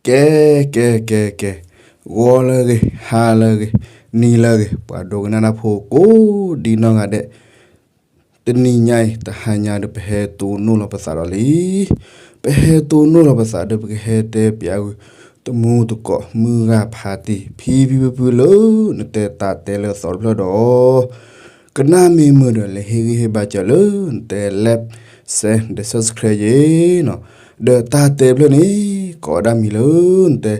ကဲ ကဲ ကဲ ကဲ, ဂီၤလၢအဂ့ၤ, ဟါလၢအဂ့ၤ, နံၤလၢအဂ့ၤ, ပှၤဒိကနၣ်တၢ်ဖိကိးဒံနီၢ်ဂၤဒဲး, တနံၤညါအံၤ တဟါညါဒီး ပဟဲတိၢ်နီၣ်လီၤပသးဒီးလံ. ပဟဲတိၢ်နီၣ်လီၤပသးဒီး ပကဟဲတဲပၠးဝံၤ တမူတကိး မုၢ်ဂၤဖးတံၢ် ဖံဖံဖုဖုလၢ နတဲတၢ်တဲလၢအသီတဖျၢၣ်ဒီး ကနၣ်မ့ၢ်မုာ်ဒီး လဲၤဟ့ၣ်ဂံၢ်ဟ့ၣ်ဘါစၢၤလၢ နတဲ like share ဒီး subscribe ယ့ၤနီၤ. ဒီးတၢ်တဲဖျၢၣ်န့ၣ် ကိးဒၣ်မံၤလၢ နတဲ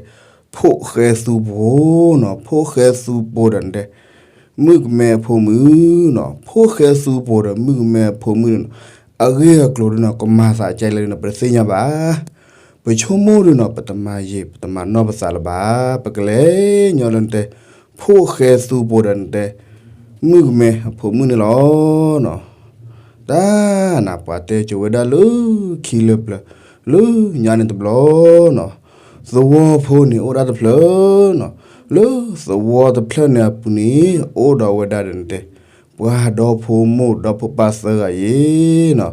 ဖိၣ်ဃဲသူပှိၤနီၤ, ဖိၣ်ဃဲသူပှိၤဒီးနတဲ မုၣ်ကမဲအဖိမုၣ်နီၤ, ဖိၣ်ဃဲသူပှိၤဒီးမုၣ်ကမဲအဖိမုၣ်န့ၣ်နီၤ, အဂ့ၢ်အကျိၤဒုနီၤ ကမၤသးကဲလဲၣ်ဒုနီၤ ပတသ့ၣ်ညါဘၣ်. ပဆိကမိၣ်ဒုနီၤ ပတမၤယံာ် ပတမၤနီၢ်ပသးလၢၤဘၣ်. ပကလဲၤညီလၢနတဲ ဖိၣ်ဃဲသူပှိၤဒီးနတဲ မုၣ်ကမဲအဖိမုၣ်န့ၣ်လီၤ. တၢ်နၤ ပှၤတဲကိၤဝဲဒၣ်လၢခံလၢပျၢၤ လၢညါန့ၣ်တဘျီနီၤ, သဝီဖိန့ၣ်အိၣ်ဒၣ်တဖျၢၣ်နီၤ, လၢသဝီတဖျၢၣ်န့ၣ်အပူၤန့ၣ် အိၣ်ဒီးဝဲဒၣ်ဒီးနတဲ ပှၤဒီဖိမိၢ်ဒီဖိပၢ်သၢဂၤယ့ၤနီၤ.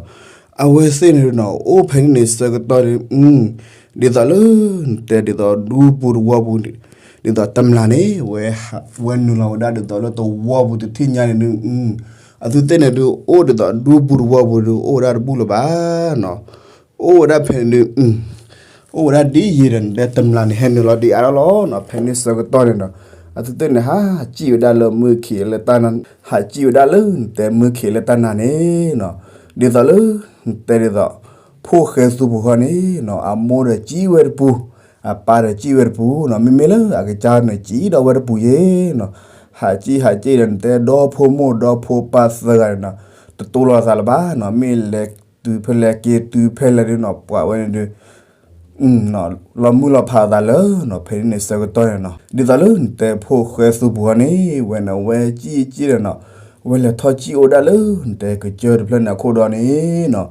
အဝဲသ့ၣ်န့ၣ်နီၤ အိၣ်ဖဲန့ၣ်န့ၣ်ဆၢကတီၢ်န့ၣ် ဒ်သိးလၢနတဲဒ်သိးဒူပူၤသဝီပူၤန့ၣ် ဒ်သိးတမျၢ်န့ၣ် ဝဲ ဝဲနုာ်လီၤဝဲဒၣ်ဒ်သိးလၢသဝီပူၤတထံၣ်ညါန့ၣ်ဒု အသုသ့ၣ်န့ၣ်ဒု အိၣ်ဒ်သိးဒူပူၤသဝီပူၤဒု အိၣ်ဝဲဒၣ်တဘူၣ်လၢၤဘၣ်နီၤ. အိၣ်ဝဲဒၣ်ဖဲန့ၣ်ဒု အိၣ်ဝဲဒၣ်ဒ်ယံၤဒီးနတဲတမျၢ်န့ၣ် ဟဲနုာ်လီၤဒ်အါထီၣ်လီၤနီၤ. ဖဲန့ၣ်ဆၢကတီၢ်န့ၣ်ဒီး အသုသ့ၣ်န့ၣ် ဟးစံၣ်ဝဲဒၣ်လၢမုၢ်ခံးလၢတၢ်နါ, ဟးစံၣ်ဝဲဒၣ်လၢနတဲမုၢ်ခံးလၢတၢ်နါန့ၣ်နီၤ, ဒ်သိးလၢနတဲဒ်သိး ဖိၣ်ဃဲသူပူၤဃီန့ၣ်နီၤ အမိၢ်ဒီးစံၣ်ဝဲတပူၤ, အပၢ်ဒီးစံၣ်ဝဲတပူၤနီၤ, မ့မ့ၢ်လၢအကစၢ်န့ၣ် စံၣ်ဒီးဝဲတပူၤယ့ၤနီၤ. ဟးစံၣ်ဟးစံၣ်ဒီးနတဲဒီဖိမိၢ်ဒီဖိပၢ်သၢဂၤန့ၣ်နီၤ တတိၢ်လီၤသးလၢၤဘၣ်နီၤ, မ့ၢ်လဲၤတုၤဖဲလဲၣ်က့ၤတုၤဖဲလဲၣ်ဒုနီၤ ပှၤဝဲန့ၣ်ဒု လီၤမုၢ်လီၤဖးအသးလၢနီၤ, ဖဲန့ၣ်န့ၣ်ဆၢကတီၢ်န့ၣ်နီၤ, ဒ်သိးလၢနတဲဖိၣ်ဃဲသူပူၤဃီန့ၣ် ဝဲန့ၣ်ဝဲစံၣ်စံၣ်ဒီးနီၤ, ဝဲလဲၤထီၣ်စံၣ်အိၣ်ဒၣ်လၢနတဲကစၢၢ်တဖျၢၣ်န့ၣ်အခိၣ်ဒီးန့ၣ်နီၤ,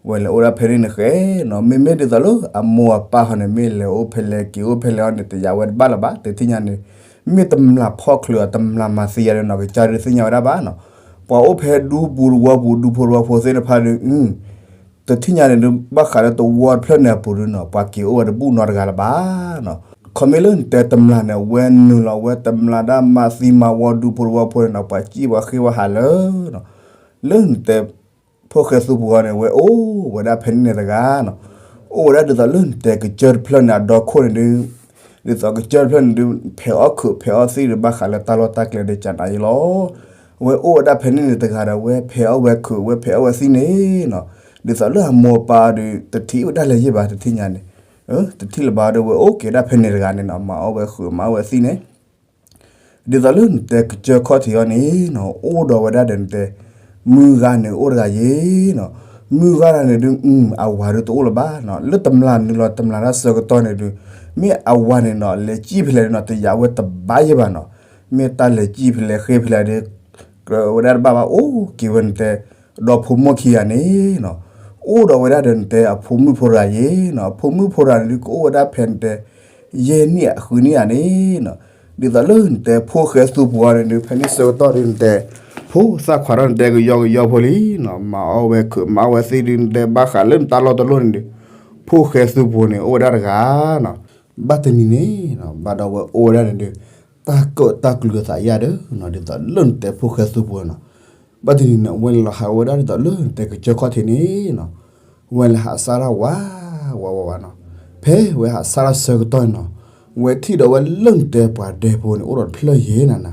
ဝဲလဲၤအိၣ်ဒၣ်ဖဲန့ၣ်န့ၣ်ဃဲနီၤ, မ့မ့ၢ်ဒ်သိးလၢအမိၢ်အပၢ်ဃီန့ၣ် မ့ၢ်လဲၤအိၣ်ဖဲလဲၣ်က့ၤအိၣ်ဖဲလဲၣ်အီၤန့ၣ် တယာ်ဝဲတဘၣ်လၢၤဘၣ်, တထံၣ်ညါန့ၣ် မ့ၢ်တမျၢ်ဖီၣ်ချုးအီၤ တမျၢ်မၤသံယၤဒီးနီၤ ကစၢ်ဒုသ့ၣ်ညါဝဲဒၣ်ဘၣ်နီၤ, ပှၤအိၣ်ဖဲဒူပူၤသဝီပူၤ ဒူဖိသဝီဖိသ့ၣ်တဖၣ်ဒု တထံၣ်ညါန့ၣ်ဒု ဘၣ်ဃးလၢသဝီတဖျၢၣ်န့ၣ်အပူၤဒုနီၤ ပှၤက့ၤအိၣ်ဝဲတဘူၣ်နီတဂၤလၢၤဘၣ်နီၤ, ခီမ့ၢ်လၢနတဲတမျၢ်န့ၣ် ဝဲနုာ်လီၤဝဲတမျၢ်ဒၣ်မၤသံမၤဝီဒူဖိသဝီဖိန့ၣ်နီၤ ပှၤစံၣ်ပှၤဃ့ဝဲဟးလၢ လၢနတဲဖိၣ်ဃဲသူပူၤဃီန့ၣ် ဝဲအိၣ်ဝဲဒၣ်ဖဲန့ၣ်န့ၣ်တဂၤနီၤ, အိၣ်ဝဲဒၣ်ဒ်သိးလၢနတဲကစၢၢ်တဖျၢၣ်န့ၣ် အဒီခိၣ်န့ၣ်ဒု ဒ်သိးကစၢၢ်တဖျၢၣ်န့ၣ်ဒု ဖဲးအီၣ်ခုးဖဲးအီၣ်သံၣ်ဒီး ဘၣ်ဃးလၢတၢ်လီၢ်တၢ်ကျဲဒီးကနၤယ့လီၤ, ဝဲအိၣ်ဝဲဒၣ်ဖဲန့ၣ်န့ၣ်တဂၤဒီး ဝဲဖဲးအီၣ်ဝဲခုး ဝဲဖဲးအီၣ်ဝဲသံၣ်န့ၣ်နီၤ, ဒ်သိးလၢအမိၢ်အပၢ်ဒု တထံၣ်ဝဲဒၣ်လၢၤယ့ၢ်ဘၣ် တထံၣ်ညါန့ၣ် တထံၣ်လၢၤဘၣ်ဒီး ဝဲအိၣ်က့ၤဒၣ်ဖဲန့ၣ်တဂၤန့ၣ်နီၤ မၤအီၣ်ဝဲခုးမၤအီၣ်ဝဲသံၣ်န့ၣ် ဒ်သိးလၢနတဲကစၢၢ်ခီၣ်ထံးအီၤန့ၣ်နီၤ အိၣ်ဒီးဝဲဒၣ်ဒီးနတဲ မုၢ်ဂၤန့ၣ်အိၣ်တဂၤယ့ၤနီၤ, မုၢ်ဂၤန့ၣ်ဒု အဝၤဒုတအိၣ်လၢၤဘၣ်နီၤ, လၢတမျၢ်နုာ်လီၤတမျၢ်တၢ်ဆၢကတီၢ်န့ၣ်ဒု မ့ၢ်အဝၤန့ၣ်နီၤ လဲၤစံၣ်ဖဲလဲၣ်ဒုနီၤ တယာ်ဝဲတဘၣ်ယ့ၢ်ဘၣ်နီၤ, မ့ၢ်တၢ်လဲၤစံၣ်ဖဲလဲၣ်ဃ့ဖဲလဲၣ်ဒု ကြၢးဝဲဒၣ်တဘၣ်ဘၣ် အိၣ်က့ၤဝဲနတဲ ဒီဖိမိၢ်ခံဂၤန့ၣ်နီၤ, အိၣ်ဒီးဝဲဒၣ်ဒီးနတဲအဖိမုၣ်ဖိတဂၤယ့ၤနီၤ, အဖိမုၣ်ဖိတဂၤန့ၣ်ဒု ကအိၣ်ဝဲဒၣ်ဖဲနတဲ ယဲၢ်နံၣ်အဃုနံၣ်ဧါန့ၣ်နီၤ, ဒ်သိးလၢနတဲဖိၣ်ဃဲသူပူၤဃီန့ၣ်ဒု ဖဲန့ၣ်ဆၢကတီၢ်ဒုနတဲ ဖိသၣ်ခွါထီၣ်နတဲကယီကယီဖိလံနီၤ, မၤအီၣ်ဝဲခုးမၤအီၣ်ဝဲသံၣ်ဒု နတဲဘၣ်ဃးလၢနတၢ်လီၢ်တလီၢ်န့ၣ်ဒု ဖိၣ်ဃဲသူပူၤန့ၣ် အိၣ်ဝဲဒၣ်တဂၤနီၤ, ဘၣ်တနံၤန့ၣ်နီၤ ဘၣ်ဒီးဝဲအိၣ်ဝဲဒၣ်န့ၣ်ဒု တၢ်ကၢၣ်တၢ်ကျူၤအသးယၢ်ဒီးနီၤ, ဒ်သိးလၢနတဲဖိၣ်ဃဲသူပူၤနီၤ, ဘၣ်တနံၤန့ၣ် ဝဲလဲၤလီၤဟးဝဲဒၣ်ဒ်သိးလၢနတဲကစၢၢ်ခီၣ်ထံးန့ၣ်နီၤ, ဝဲလဲၤဟးစၢ်ထီၣ်ဝး ဝးဝးဝးနီၤ, ဖဲဝဲဟးစၢ်ထီၣ်ဆၢကတီၢ်နီၤ, ဝဲထံၣ်ဒီးဝဲလၢနတဲပှၤဒဲဖိန့ၣ် အိၣ်ဒီးတဖျၢၣ်ယဲၢ်နၤနၤ,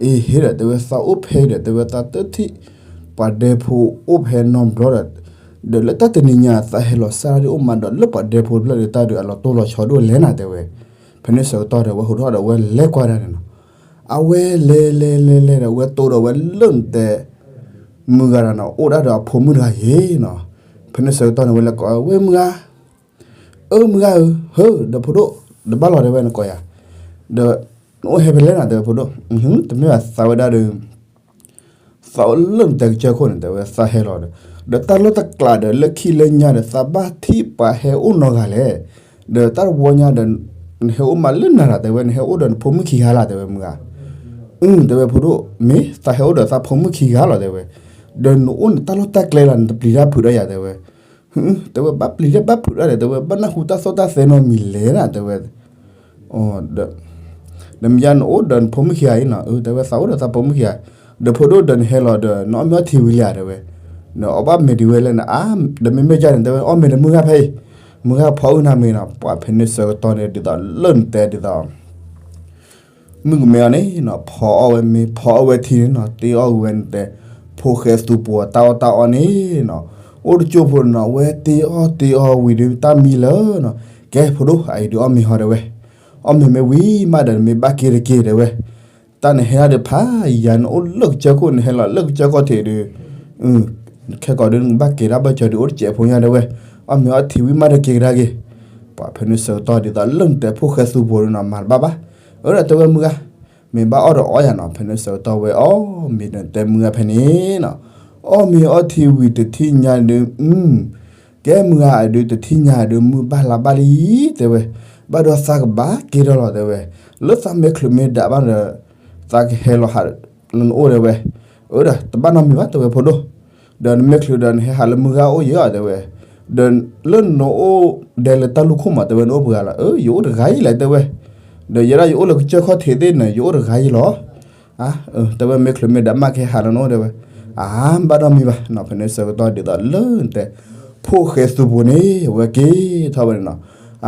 အ့ဟ့ဒီးတဲဝဲသးအိၣ်ဖဲဒီးတဲဝဲသးတထံၣ် ပှၤဒဲဖိအိၣ်ဖဲနီတဘျီဒီး ဒီးလၢတၢ်တနံၤညါသးဟဲလီၤစၢ်ထီၣ်ဒ်အိၣ်မးဒီးလၢပှၤဒဲဖိတဖျၢၣ်ဒီးတၢ်ဒုးအလီၤတိၢ်လီၤဆီဒိၣ်လဲၣ်နၤတဲဝဲ, ဖဲန့ၣ်ဆၢကတီၢ်ဒီးဝဲဟိထီၣ်ဒီးဝဲလဲၤကွၢ်ဒၣ်န့ၣ်နီၤ, အဝဲလဲၤလဲၤလဲၤလဲၤဒီးဝဲတိၢ်ဒီးဝဲလၢနတဲ မုၢ်ဂၤတဂၤနီၤ အိၣ်ဒၣ်ဒီးအဖိမုၣ်တဂၤယ့ၤနီၤ, ဖဲန့ၣ်ဆၢကတီၢ်န့ၣ် ဝဲလဲၤကိးဝဲမုၢ်ဂၤ, အၢမုၢ်ဂၤဧၢ, ဟၢ ဒီးဖိဒိၣ် တဘၣ်လီၤတဲဝဲနကိးယၤ, ဒီးနအိၣ်ဟဲဖဲလဲၣ်နၤတဲဝဲဖိဒိၣ်, တမ့ၢ်ဘၣ်သးဝဲဒၣ်ဒီး သးအိၣ်လၢနတဲကစၢၢ်ခိၣ်န့ၣ် တဲဝဲသးဟဲလီၤဒီး ဒီးတၢ်လီၢ်တကျးဒီးလၢခံလၢညါဒီး သးဘၣ်ထံၣ်ပှၤဟဲအိၣ်နီတဂၤလဲၣ်, ဒီးတၢ်တဝီညါဒီး နဟဲအိၣ်မးလၢနၤတၢ်တဲဝဲ နဟဲအိၣ်ဒီးနဖိမုၣ်ခံဂၤလၢ်တဲဝဲမုၢ်ဂၤ, အၢတဲဝဲဖိဒိၣ် မ့ၢ်သးဟဲအိၣ်ဒီးသးဖိမုၣ်ခံဂၤလီၤတဲဝဲ, ဒီးနအိၣ်နတၢ်လီၢ်တၢ်ကျဲလီၤ နတပျံၤတၢ်ဖုးတၢ်ယၤတဲဝဲ, တဲဝဲဘၣ်ပျံၤတၢ်ဘၣ်ဖုးတၢ်ဒီး တဲဝဲဘၣ်နၢ်ဟူတၢ်သီၣ်တၢ်သဲနီတမံၤလဲၣ်နၤတဲဝဲ ဒီး ဒီးမ့ၢ်ယါနအိၣ်ဒီးနဖိမုၣ်ခံဂၤအံၤနီၤ, တဲဝဲသးအိၣ်ဒီးသးဖိမုၣ်ခံဂၤ, ဒီးဖိဒိၣ်ဒီးနဟဲလီၤဒီး နအီၣ်မ့ၤအီထံဝံၤလံဧါ တဲဝဲ, နအီၣ်ဘၣ်မ့ၤဒံးဝဲလဲၣ်န့ၣ် အါ, ဒီးမ့မ့ၢ်ယါန့ၣ် တဲဝဲအီၣ်မ့ၤဒီးမုၢ်ဂၤဖဲအံၤ, မုၢ်ဂၤဖီအုၣ်နၤမ့ၤနီၤ, ပှၤဖဲန့ၣ်ဆၢကတီၢ်န့ၣ် ဒ်သိးလၢနတဲဒ်သိး မုၣ်ကမဲအီၤန့ၣ်နီၤ ဖီအီၣ်ဝဲမ့ၤ ဖီအီၣ်ဝဲထံန့ၣ်နီၤ တ့အီၣ်ဝဲနတဲ, ဖိၣ်ဃဲသူပူၤတၢ်အီၣ်တၢ်အီန့ၣ်နီၤ, အိၣ်တကၠိဖိန့ၣ်နီၤ ဝဲတ့အီၣ်တ့အီဝံၤဒီးတၢ်မံလၢာ်နီၤ, ကဲဖိဒိၣ်အံၤဒုးအီၣ်မ့ၤဟီတဲဝဲ, အီၣ်မ့ၤမ့ၢ်ဝံၤမးဒီးနမ့ၢ်ဘၣ်က့ၤတက့ၤတဲဝဲ, တၢ်နဟဲဒၣ်ဒီးဖးယၤ နအိၣ်လၢကစၢၢ်ခိၣ် နဟဲလီၤလၢကစၢၢ်ခိၣ်ထံးဒီး ခဲကိာ်ဒုးနကဘၣ်က့ၤတၢ်ဘၣ်စၢၤဒုး အိၣ်တစဲးဖိညါတဲဝဲ, အီၣ်မ့ၤအီထံဝံၤမးဒီးက့ၤကဒါက့ၤ, ပှၤဖဲန့ၣ်ဆၢကတီၢ်ဒ်သိးလၢနတဲဖိၣ်ဃဲသူပူၤန့ၣ်နီၤ မၤတဘၣ်ဘၣ်, အၢဒီးတဲဝဲမုၢ်ဂၤ, မ့ၢ်ဘၣ်အီၣ်ဒီးအီၣ်ယၤနီၤ, ဖဲန့ၣ်ဆၢကတီၢ်ဝဲအီၣ်မ့ၤဒီးတဲမုၢ်ဂၤဖဲန့ၣ်နီၤ, အီၣ်မ့ၤအီထံဝံၤတထံၣ်ညါဒုး ကဲမုၢ်ဂၤအဒုးတထံၣ်ညါဒုး မုၢ်ဘၣ်လါဘၣ်လံတဲဝဲ, ဘၣ်ဒီးသးကဘၣ်က့ၤဒီးလီၤတဲဝဲ, လၢသးမဲာ်ချံးမ့ၢ်ဒၣ်ဘၣ်ဒီး သးကဟဲလီၤဟးလၢနအိၣ်တဲဝဲ, အၢဒီးတဘၣ်နီတမံၤဘၣ်တဲဝဲဖိဒိၣ်, ဒီးနမဲာ်ချံးဒီးနဟဲဟးလၢမုၢ်ဂၤအိၣ်ယဲၢ်တဲဝဲ, ဒီးလၢနအိၣ်ဒဲလၢတၢ်လူၢ်ခိၣ်မးတဲဝဲ နအိၣ်ပှဲၤဂၤလီၤ, အၢ ယအိၣ်တဂၤအံၤလဲၣ်တဲဝဲ, ဒီးယဲဒၣ်ယအိၣ်လၢကစၢၢ်ခီၣ်ထံးသ့ၣ်န့ၣ် ယအိၣ်တဂၤအံၤလီၤ တဲဝဲ မဲာ်ချံးမ့ၢ်ဒၣ်မးကဟဲဟးလၢနအိၣ်တဲဝဲ, အါ ဘၣ်နီတမံၤဘၣ်နီၤ, ဖဲန့ၣ်ဆၢကတီၢ်ဒ်သိးလၢနတဲ ဖိၣ်ဃဲသူပူၤန့ၣ် အဝဲက့ၤထီၣ်ဝဲန့ၣ်နီၤ,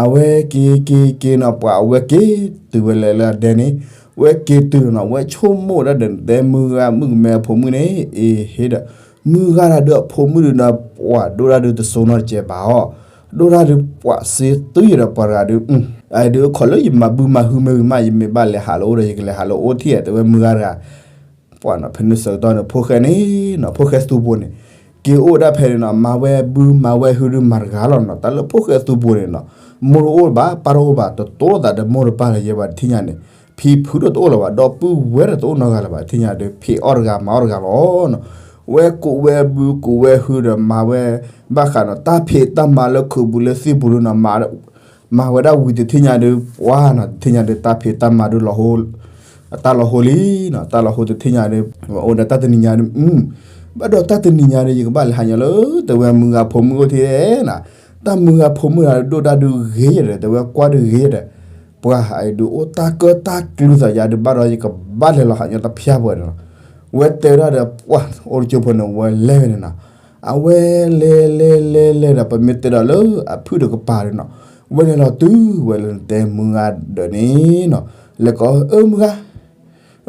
အဝဲက့ၤက့ၤက့ၤနီၤ ပှၤအဝဲက့ၤတုၤဝဲလဲၤလၢအဒဲန့ၣ်, ဝဲက့ၤတုၤနီၤ ဝဲဆိကမိၣ်ဒၣ်ဒီးနတဲမုၢ်ဂၤမုၣ်ကမဲအဖိမုၣ်န့ၣ် အ့ဟ့ဒီး မုၢ်ဂၤတၢ်ဒုးအဖိမုၣ်ဒုးဒီး ပှၤဒိၣ်တၢ်ဒုးတစိနီတစဲးဘၣ်အီၤ, ဒိၣ်တၢ်ဒုးပှၤစ့သွံယဒီးပှၤတဂၤဒုး အဒုးအခီၣ်လၢယမၤဘုမၤဟုမ့ၢ်ဝံၤမး ယမ့ၢ်ဘၣ်လဲၤဟးလၢအိၣ်ဒီး ယကလဲၤဟးလၢအိၣ်ထံၣ်တဲဝဲမုၢ်ဂၤတဂၤ, ပှၤနီၤ ဖဲန့ၣ်ဆၢကတီၢ်န့ၣ် ဖိၣ်ဃဲန့ၣ်နီၤ ဖိၣ်ဃဲသူပူၤန့ၣ် က့ၤအိၣ်ဒၣ်ဖဲန့ၣ်နီၤ မၤဝဲဘုမၤဝဲဟုဒုးမၤတဂၤလီၤနီၤ, တၢ်လၢဖိၣ်ဃဲသူပူၤန့ၣ်နီၤ မိၢ်တအိၣ်ဘၣ် ပၢ်တအိၣ်ဘၣ်တတိၤသးဒီးမိၢ်တပၢ်လၢၤယဲဘၣ်တထံၣ်ညါန့ၣ်, ဖံဖုတအိၣ်လၢၤဘၣ် ဒီပုၢ်ဝဲၢ်တအိၣ်နီတဂၤလၢၤဘၣ်တထံၣ်ညါဒီး ဖံးအီၣ်တဂၤမၤအီၣ်တဂၤလီၤနီၤ, ဝဲကူးဝဲဘုကူးဝဲဟုဒီးမၤဝဲ ဘၣ်ဃးနီၤ တၢ်ဖံးတၢ်မၤလၢခုးပူၤလၢသံၣ်ပူၤဒုးနီၤ မၤဝဲဒၣ်ဝံၤတထံၣ်ညါဒီး ပှၤနီၤ တထံၣ်ညါဒီး တၢ်ဖံးတၢ်မၤဒုးလီၤဟိ အတၢ်လီၤဟိလံနီၤ, တၢ်လီၤဟိတထံၣ်ညါဒီး အိၣ်ဒီးတၢ်တနံၤညါဒီး ဘၣ်ဒီးတၢ်တနံၤညါဒီး ယကဘၣ်လဲၤဟးညီလၢ တဲဝဲမုၢ်ဂၤဖိမုၣ်အိၣ်ထံၣ်နီၤ, တၢ်မုၢ်ဂၤဖိမုၣ်တဂၤဒိၣ်တၢ်ဒုးဂ့ၤဒီး တဲဝဲကွၢ်ဒုးဂ့ၤဒီး ပှၤအံၤဒုးအိၣ်တၢ်ကၢတၢ်ကျူသးယါဒုးဘၣ်ဒီး ယကဘၣ်လဲၤလီၤဟးညီတဖျၢၣ်ပှဲၤန့ၣ်လီၤ, ဝဲတဲဝဲဒၣ်ဒီး ပှၤအိၣ်တကၠိဖိန့ၣ် ဝဲလဲၤဝဲန့ၣ်နီၤ, အဝဲလဲၤလဲၤလဲၤလဲၤဒီး ပမ့ၢ်တဲဒီးလၢအဖုၣ်တကပၤဒီးနီၤ, ဝဲလဲၤလီၤတုၤဝဲလၢနတဲမုၢ်ဂၤဒီးန့ၣ်နီၤ, လဲၤကိး အၢမုၢ်ဂၤ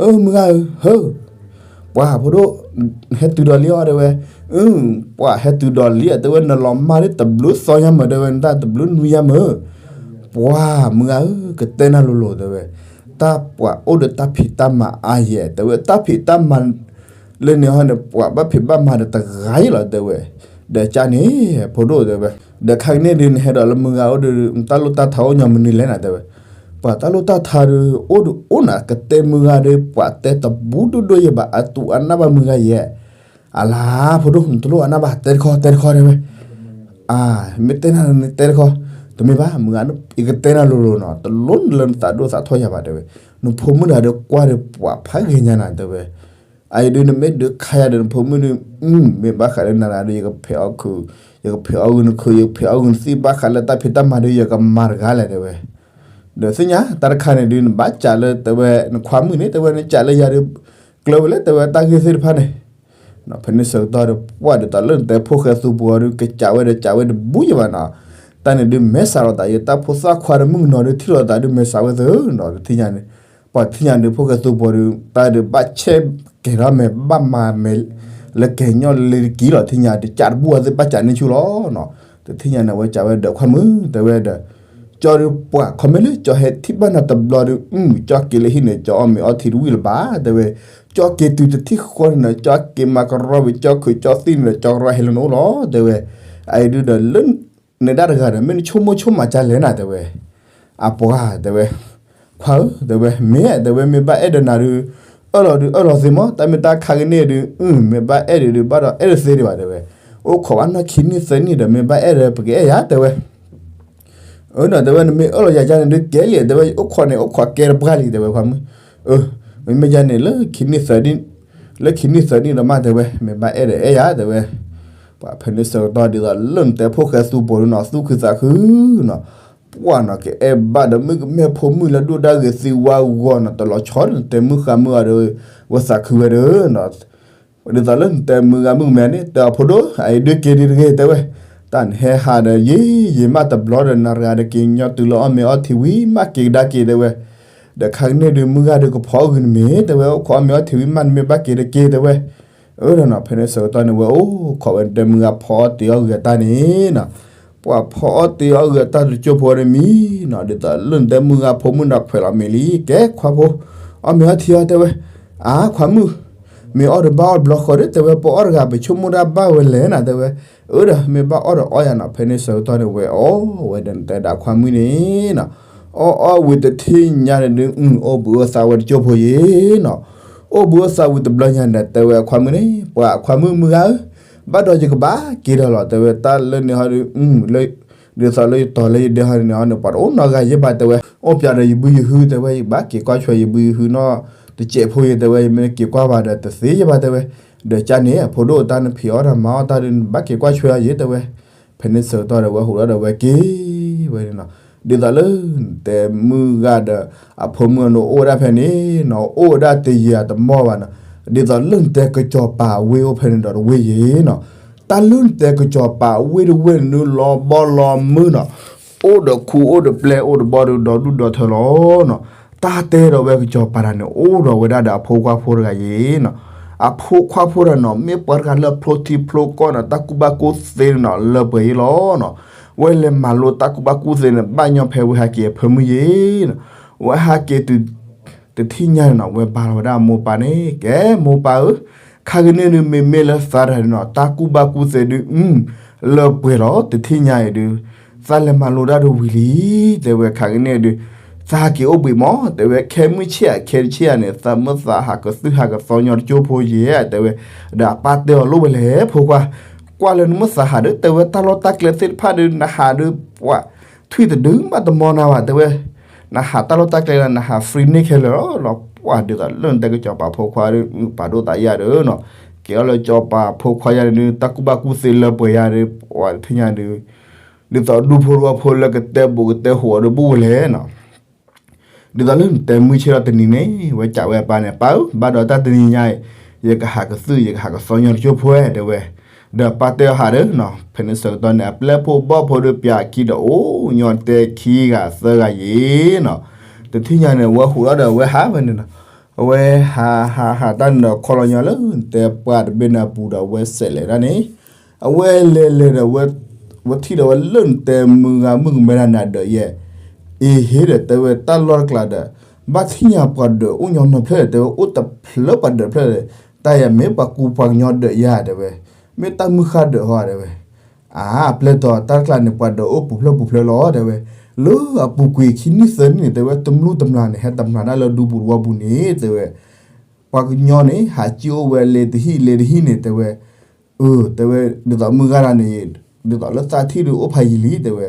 အၢမုၢ်ဂၤဧၢ ဟၢ ပှၤဖိဒိၣ် ဟဲတုၤဒီးလံအီၤတဲဝဲ, အၢ ပှၤဟဲတုၤဒီးလံဧါတဲဝဲ နလီၤမၢ်ဒ်တဘျုးသီညါမၢတဲဝဲ နတၢ်တဘျုးနွံညါမၢ, ပှၤမုၢ်ဂၤဧၢ ကတဲနၤလိၤလိၤတဲဝဲ, တၢ်ပှၤအိၣ်ဒီးတၢ်ဖံးတၢ်မၤအါယဲၢ်တဲဝဲ တၢ်ဖံးတၢ်မၤ လၢန့ၣ်ဟီန့ၣ် ပှၤဘၣ်ဖံးဘၣ်မၤဒီးတဂၤယဲၢ်လီၤတဲဝဲ, ဒီးကၢ်န့ၣ် ဖိဒိၣ်တဲဝဲ, ဒီးခါကန့ၣ်ဒုး နဟဲဒီးလၢမုၢ်ဂၤအိၣ်ဒီး တၢ်လိၣ်တၢ်ထါအိၣ်ညီမနုၤလဲၣ်နၤတဲဝဲ, ပှၤတၢ်လိၣ်တၢ်ထါဒီး အိၣ်ဒီးအိၣ်နၤ ကတဲမုၢ်ဂၤဒီး ပှၤတဲတဘူးဒိၣ်ဒိၣ်ယဲၢ်ဘၣ် အသူၣ်အနၢ်ဘၣ်မုၢ်ဂၤယဲၢ်, အလါ ဖိဒိၣ် နတလိၣ်အနၢ်ဘၣ် တဲတခီ တဲတခီတဲဝဲ မ့ၢ်တဲနၤန့ၣ်တဲတခီ, တမ့ၢ်ဘၣ် မုၢ်ဂၤ ယကတဲနၤလိၤလိၤနီၤ တလိၣ်နလၢနသးဒိၣ်သးထီၣ်ယၤဘၣ်တဲဝဲ, နဖိမုၣ်တဂၤဒီးကွၢ်ဒီးပှၤဖးဂ့ၤညါနၤတဲဝဲ, အအံၤဒုးနမ့ၢ်ဒုးခါယၤဒီးနဖိမုၣ်ဒုး, မ့ၢ်ဘၣ်ဃးလၢနၤဒီး ယကဖဲးအီၣ်ခုး, ယကဖဲးအီၣ်ဂုာ်နခုး ယကဖဲးအီၣ်ဂုာ်နသံၣ် ဘၣ်ဃးလၢတၢ်ဖံးတၢ်မၤဒုး ယကမၤတဂၤလဲၣ်တဲဝဲ, ဒီးသ့ၣ်ညါ တၢ်တခါန့ၣ်ဒုး နဘၣ်စံးလၢတဲဝဲ နခွါမုၣ်န့ၣ် တဲဝဲ နစံးလၢယၤဒုး ကျၢၤဝဲလၢတဲဝဲတၢ်ဂ့ၢ်သ့ၣ်တဖၣ်န့ၣ် ဖဲန့ၣ်ဆၢကတီၢ်ဒီး ပှၢ်ဒ်သိးလၢနတဲဖိၣ်ဃဲသူပူၤအီၤဒုး ကစံးဝဲဒီးစံးဝဲတဘူးယဲၢ်ဘၣ်နီၤ, တၢ်န့ၣ်ဒုးမဲာ်ဆှးလိာ်သးယဲၢ် တၢ်ဖိသၣ်ခွါဒီးမုၣ်ကနီၤဒုး ထံၣ်လိာ်သးဒုးမဲာ်ဆှးဝဲသၢနီၤ တထံၣ်ညါန့ၣ်, ပှၤတထံၣ်ညါဒုး ဖိၣ်ဃဲသူပူၤဒုး တၢ်ဒုးဘၣ်ဆဲးကဲၤထီၣ်မဲာ် ဘၣ်မၤမဲာ် လၢကဲၤညီလ့ၤတက့ၢ်လီၤ တထံၣ်ညါဒုး ကးတဘူးအသ့ၣ်ဘၣ်စံးန့ၢ်ဆူၣ်လီၤနီၤ, တထံၣ်ညါန့ၣ် အဝဲစံးဝဲဒီးခွါမုၣ် တဲဝဲဒီး ကၠီဒုးပှၤ ခီမ့ၢ်လၢကၠီဟဲထံၣ်ဘၣ်နၤတဘျီဒုး ကၠီက့ၤလၢဟံၣ်န့ၣ် ကၠီအီၣ်မ့ၤအီထံတဝံၣ်လၢၤဘၣ် တဲဝဲ, ကၠီက့ၤတုၤတထံၣ်ဃီန့ၣ်ဒီး ကၠီက့ၤမၤကရီဝံၤ ကၠီခုးကၠီသံၣ်န့ၣ်ဒီး ကၠီကရီဟဲလၢနအိၣ်လီၤ တဲဝဲ, အအံၤဒုးဒီးလၢ နဒၣ်တဂၤဒီး မ့ၢ်နဆိကမိၣ်ဆိကမးကၢ်လဲၣ်နၤ တဲဝဲ, အပှၤ တဲဝဲ, ခွါဧၢ တဲဝဲ မ့ၢ် တဲဝဲ မ့ၢ်ဘၣ်အဲၣ်ဒီးနၤဒုး အၢၣ်လီၤဒုးအၢၣ်လီၤသ့မး တၢ်မ့ၢ်တၢ်ခါကန့ၢ်ဒုး မ့ၢ်ဘၣ်အဲၣ်ဒုးဒုး ဘၣ်ဒီးအဲၣ်ဒုးသ့ဒံးဘၣ် တဲဝဲ, အိၣ်ခိးဘၣ်နီၢ်ခံနံၣ်သၢနံၣ်ဒီး မ့ၢ်ဘၣ်အဲၣ်ဒီး ပကအဲၣ်ယၤ တဲဝဲ အၢ ဒီးတဲဝဲ နမ့ၢ်အၢၣ်လီၤယၤကၢ်န့ၣ်ဒုး ကဲလံ တဲဝဲ အိၣ်ခိးန့ၣ် အိၣ်ခိးကဲတပှၢ်လံ တဲဝဲ ခွါမုၣ်, အၢ မ့မ့ၢ်ယၤန့ၣ် လၢခံနံၣ်သၢနံၣ် လၢခံနံၣ်သၢနံၣ်ဒီးမး တဲဝဲ မ့ၢ်ဘၣ်အဲၣ်ဒီးအဲၣ်ယၤ တဲဝဲ, ပှၤဖဲန့ၣ်ဆၢကတီၢ်ဒ်သိးလၢနတဲဖိၣ်ဃဲသူပူၤဒုးနီၤ သူၣ်ခုသးခုနီၤ, ပှၢ်နီၤ ကအဲၣ်ဘၣ်ဒီးမုၣ်ကမဲဖိမုၣ်လၢဒိၣ်ဒၣ်ဂ့ၤသ့ဝါဂီၤနီၤ တလီၤဆီဒီးနတဲမုၢ်ဃါမုၢ်အီၤဒီး ဝဲသးခုဝဲဒီးနီၤ ဒ်သိးလၢနတဲမုၢ်ဂါမုၣ်ကမဲန့ၣ် တဲအဖိဒိၣ် အအံၤဒုးက့ၤဒံးတဂ့ၤတဲဝဲ, တၢ်နဟဲဟးဒီးယံာ်ယံာ်မးတဘျီဒီး နၤတဂၤတက့ၤညီတုၤလၢအီၣ်မ့ၤအီထံဝံၤမးက့ၤကဒါက့ၤတဲဝဲ, ဒီးခါကန့ၣ်ဒုးမုၢ်ဂါဒုးကဖီအီၣ်ဂုာ်နမ့ၢ်တဲဝဲ အိၣ်ခိးအီၣ်မ့ၤအီထံဝံၤမးနမ့ၢ်ဘၣ်က့ၤတက့ၤတဲဝဲ, အၢဒီးနီၤ ဖဲန့ၣ်ဆၢကတီၢ်န့ၣ် ဝဲအိၣ်ခိးဝဲနတဲမုၢ်ဂါဖီအီၣ်တ့ၤအီၣ်ဂုာ်အတၢ်န့ၣ်နီၤ ပှၤဖီအီၣ်တ့ၤအီၣ်ဂုာ်အတၢ်တကၠိၢ်ဖိဒီးမံနီၤ ဒ်သိးလၢနတဲမုၢ်ဂါဖိမုၣ်နီၤ ခွဲးလီၤမ့ၤလံ ကဲခွါဖိ အီၣ်မ့ၤအီထံအီၤတဲဝဲ, အါခွါမုၣ် မ့ၢ်အီၣ်တဘၣ်အီၣ်တဘျီဃီဒီး တဲဝဲပအီၣ်တဂၤ ပဆိကမိၣ်တၢ်ဘၣ်ဝဲလဲၣ်နီၤ တဲဝဲ, အၢဒီး မ့ၢ်ဘၣ်အီၣ်ဒီးအီၣ်ယၤနီၤ ဖဲန့ၣ်ဆၢကတီၢ်န့ၣ် ဝဲအီၣ်ဝဲဒီးနတဲဒၣ်ခွါမုၣ်န့ၣ်နီၤ, အီၣ်အီၣ်ဝံၤတထံၣ်ညါန့ၣ်ဒုး အိၣ်ဘှံးအိၣ်သါဝဲတကၠိၢ်ဖိယံၤနီၤ, အိၣ်ဘှံးအိၣ်သါဝံၤတဘျီညါန့ၣ် တဲဝဲခွါမုၣ်န့ၣ် ပှၤခွါမုၣ်မုၢ်ဂါဧၢ, ဘၣ်ဒီးယကဘၣ်က့ၤဒီးလီၤ တဲဝဲတၢ်လၢန့ၣ်ဟီဒုး ဒ်သိးလၢယတီၤလၢယဒဲဟီန့ၣ်ဟီန့ၣ် ပှၤတအိၣ်နီတဂၤယဲၢ်ဘၣ်တဲဝဲ, အိၣ်ပၠးဒီးယဘုယဟုတဲဝဲ ယဘၣ်က့ၤကွၢ်ဆွဲးယဘုယဟုနီၤ, တစဲးဖိယတဲဝဲ ယမ့ၢ်က့ၤကွၢ်ဘၣ်ဒီးတသ့ယဲၢ်ဘၣ်တဲဝဲ, ဒီးကၢ်န့ၣ် အဖိဒိၣ်တၢ်နဖံးအီၣ်တၢ်မၤအီၣ်တၢ်ဒုး နဘၣ်က့ၤကွၢ်ဆွဲးအီၤယဲၢ်တဲဝဲ, ဖဲန့ၣ်ဆၢကတီၢ်ဒီးဝဲဟူးထီၣ်ဒီးဝဲက့ၤဝဲန့ၣ်နီၤ, ဒ်သိးလၢ နတဲမုၢ်ဂၤဒီး အဖိမုၣ်အနီၢ်အိၣ်ဝဲဒၣ်ဖဲန့ၣ်နီၤ အိၣ်ဝဲဒၣ်တယံာ်အတမီၢ်ဘၣ်နီၤ, ဒ်သိးလၢနတဲကစီၤပၤဝ့ၢ်အိၣ်ဖဲန့ၣ်ဒီးတဝ့ၢ်ယံၤနီၤ, တၢ်လၢနတဲကစီၤပၤဝ့ၢ်တဝ့ၢ်န့ၣ်ဒုးလီၤဘီလီၤမုၢ်နီၤ, အိၣ်ဒီးခူအိၣ်ဒီးပျဲၢ်အိၣ်ဒီးဘီဒီးဒီဒူၣ်ဒီထၢလီၤနီၤ, တၢ်တဲဒီးဝဲကစီၤပၤတဂၤန့ၣ် အိၣ်ဒီးဝဲဒၣ်ဒီးအဖိခွါဖိတဂၤယံၤနီၤ, အဖိခွါဖိတဂၤနီၤ မ့ၢ်ပှၤတဂၤလၢအဖျိထံဖျိကီၢ်နီၤ တၢ်ကူၣ်ဘၣ်ကူၣ်သ့န့ၣ်နီၤ လၢပှဲၤယံၤလီၤနီၤ, ဝဲလဲၤမၤလိတၢ်ကူၣ်ဘၣ်ကူၣ်သ့န့ၣ် ဘၣ်ညီဖဲဝဲဟဲက့ၤအဖၢမုၢ်ယံၤနီၤ, ဝဲဟဲက့ၤတုၤ တထံၣ်ညါန့ၣ်နီၤ ဝဲဘါလီၤဝဲဒၣ်အမိၢ်ပၢ်န့ၣ် ကဲမိၢ်ပၢ်ဧၢ, ခါကန့ၣ်ဒုး မ့မ့ၢ်လၢသးတဂၤန့ၣ်နီၤ တၢ်ကူၣ်ဘၣ်ကူၣ်သ့ဒုး လၢပှဲၤလီၤ တထံၣ်ညါအံၤဒုး သးလဲၤမၤလိတၢ်ဒုးဝံၤလံ တဲဝဲ ခါကန့ၣ်ဒုး သးဟးက့ၤအိၣ်ဘှံးမး တဲဝဲ ခဲမုၢ်ဆ့ၣ်ဧါ ခဲတဆ့ၣ်ဧါန့ၣ် သးမုၢ်သးဟးကသုၣ်ဟးကသီညီတကၠိဖိယဲၢ် တဲဝဲ, ဒီးအပၢ်တဲအီၤလိၣ်ဝဲလဲၣ် ဖိခွါ, ကွၢ်လၢနမုၢ်သးဟးဒုး တဲဝဲ တၢ်လီၢ်တၢ်ကျဲသ့ၣ်တဖၣ်ဒုး နဟးဒုး ပှၤ ထွံၣ်တဒုမးတမီနၤဘၣ် တဲဝဲ, နဟးတၢ်လီၢ်တၢ်ကျဲလၢ နဟး free န့ၢ်ခဲလၢာ်လီၤ ပှၤဒ်သိးလၢနတဲကစီၤပၤဖိခွါဒုး ပာ်ဒိၣ်သးယၤဒီးနီၤ, ကဲအီၤလၢစီၤပၤဖိခွါယၤန့ၣ်ဒုး တၢ်ကူၣ်ဘၣ်ကူၣ်သ့လၢပှဲၤယၤဒုး ပှၤတထံၣ်ညါဒုး ဒ်သိးဒူဖိတဝီဖိလၢကတဲဘူးကတဲဟူးအီၤဒုးဘူးဝဲလဲၣ်နီၤ ဒ်သိးလၢနတဲမုၢ်ဆ့ၣ်ထီၣ်တနံၤန့ၣ် ဝဲစံးဝဲအပၢ်န့ၣ် ပၢ်ဧၢ ဘၣ်ဒီးတၢ်တနံၤညါအံၤ ယကဟးကသုၣ် ယကဟးကသီညီတကၠိဖိဝဲ တဲဝဲ, ဒီးပၢ်တဲအီၤဟးဒီးနီၤ ဖဲန့ၣ်ဆၢကတီၢ်န့ၣ် အပျဲၢ်ဖိဘီၣ်ဖိဒီးပၠးခံဒီးအိၣ်ညီတဲခံဂၤသၢဂၤယံၤနီၤ, တထံၣ်ညါန့ၣ် ဝဲဟူးထီၣ်ဒီးဝဲဟးဝဲန့ၣ်နီၤ, အဝဲဟးဟးဟးတၢ်န့ၣ်ဒီးခီလီၤညီလၢနတဲပှၢ်တဘ့ၣ်န့ၣ်အပူၤဒီး အဝဲစဲးလဲၤတၢ်န့ၣ် အဝဲလဲၤလဲၤဒီး ဝဲထံၣ်ဒီးဝဲလၢနတဲမုၢ်ဂၤမုၣ်ကမဲဒၣ်နၤဒီးယဲၢ်, အ့ဟ့ဒီးတဲဝဲတၢ်လီၢ်တကျါဒီး ဘၣ်ထံၣ်ညါပှၤဒၢးအိၣ်ညီနီၤဖျၢၣ်ဒီး တဲဝဲအိၣ်တဖျၢၣ်ပှၤဒၢးဖျၢၣ်ဒီး တၢ်ယၤမ့ၢ်ပှၤကူပှၤကညီဒၢးယၤတဲဝဲ, မ့ၢ်တၢ်မုၢ်ဃၢ်ဒၢးဟီတဲဝဲ, အါ အပျဲၢ်တီၤ တၢ်တကျါန့ၣ် ပှၤဒၢးအိၣ်ပူၤဖျၢၣ်ပူၤဖျၢၣ်လီၤတဲဝဲ, လၢအပူၤကွံာ်ခံနံၣ်သၢနံၣ်န့ၣ် တဲဝဲ တမျၢ်တမျၢ်န့ၣ် ဟဲတမျၢ်ဒၣ်လၢဒူပူၤတဝီပူၤန့ၣ်တဲဝဲ, ပှၤကညီန့ၣ် ဟးစံၣ်အိၣ်ဝဲလ့ၤတဟံၣ်လ့ၤတဟံၣ်န့ၣ်တဲဝဲ, အၢ တဲဝဲ ဒ်သိးမုၢ်ဂၤတဂၤန့ၣ် ဒ်သိးလၢသးထံၣ်ဒုးအိၣ်ဖးယံၤလံတဲဝဲ,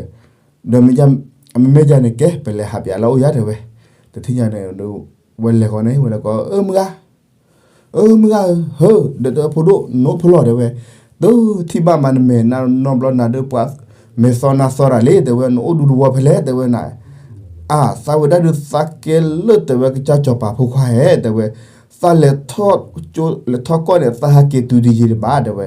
ဒီး မ့မ့ၢ်ယၤန့ၣ် ကဲ ပလဲၤဟးပၠးလၢအအိၣ်ယၤတဲဝဲ, တထံၣ်ညါန့ၣ် ဝဲလဲၤဃီန့ၣ် ဝဲလဲၤကီး အၢ မုၢ်ဂၤ အၢ မုၢ်ဂၤဧၢ ဟၢ ဒီးတဲဝဲဖိဒိၣ် နအိၣ်ဖဲလဲၣ်တဲဝဲ, တထံၣ်ဘၣ်မးနမဲာ်နီတဘျီနၤဒီးပှၤ မဲာ်သီနါသီတၢ်လံတဲဝဲ နအိၣ်ဒူတဝီဖဲလဲၣ်တဲဝဲနၤ, အါ သးဝဲဒၣ်ဒုးသးကဲလၢတဲဝဲ ကစၢ်စီၤပၤဖိခွါဧၢတဲဝဲ, သးလဲၤထီၣ်ကီၢ်န့ၣ် သးဟးက့ၤတုၤတယံာ်တဘၣ်တဲဝဲ,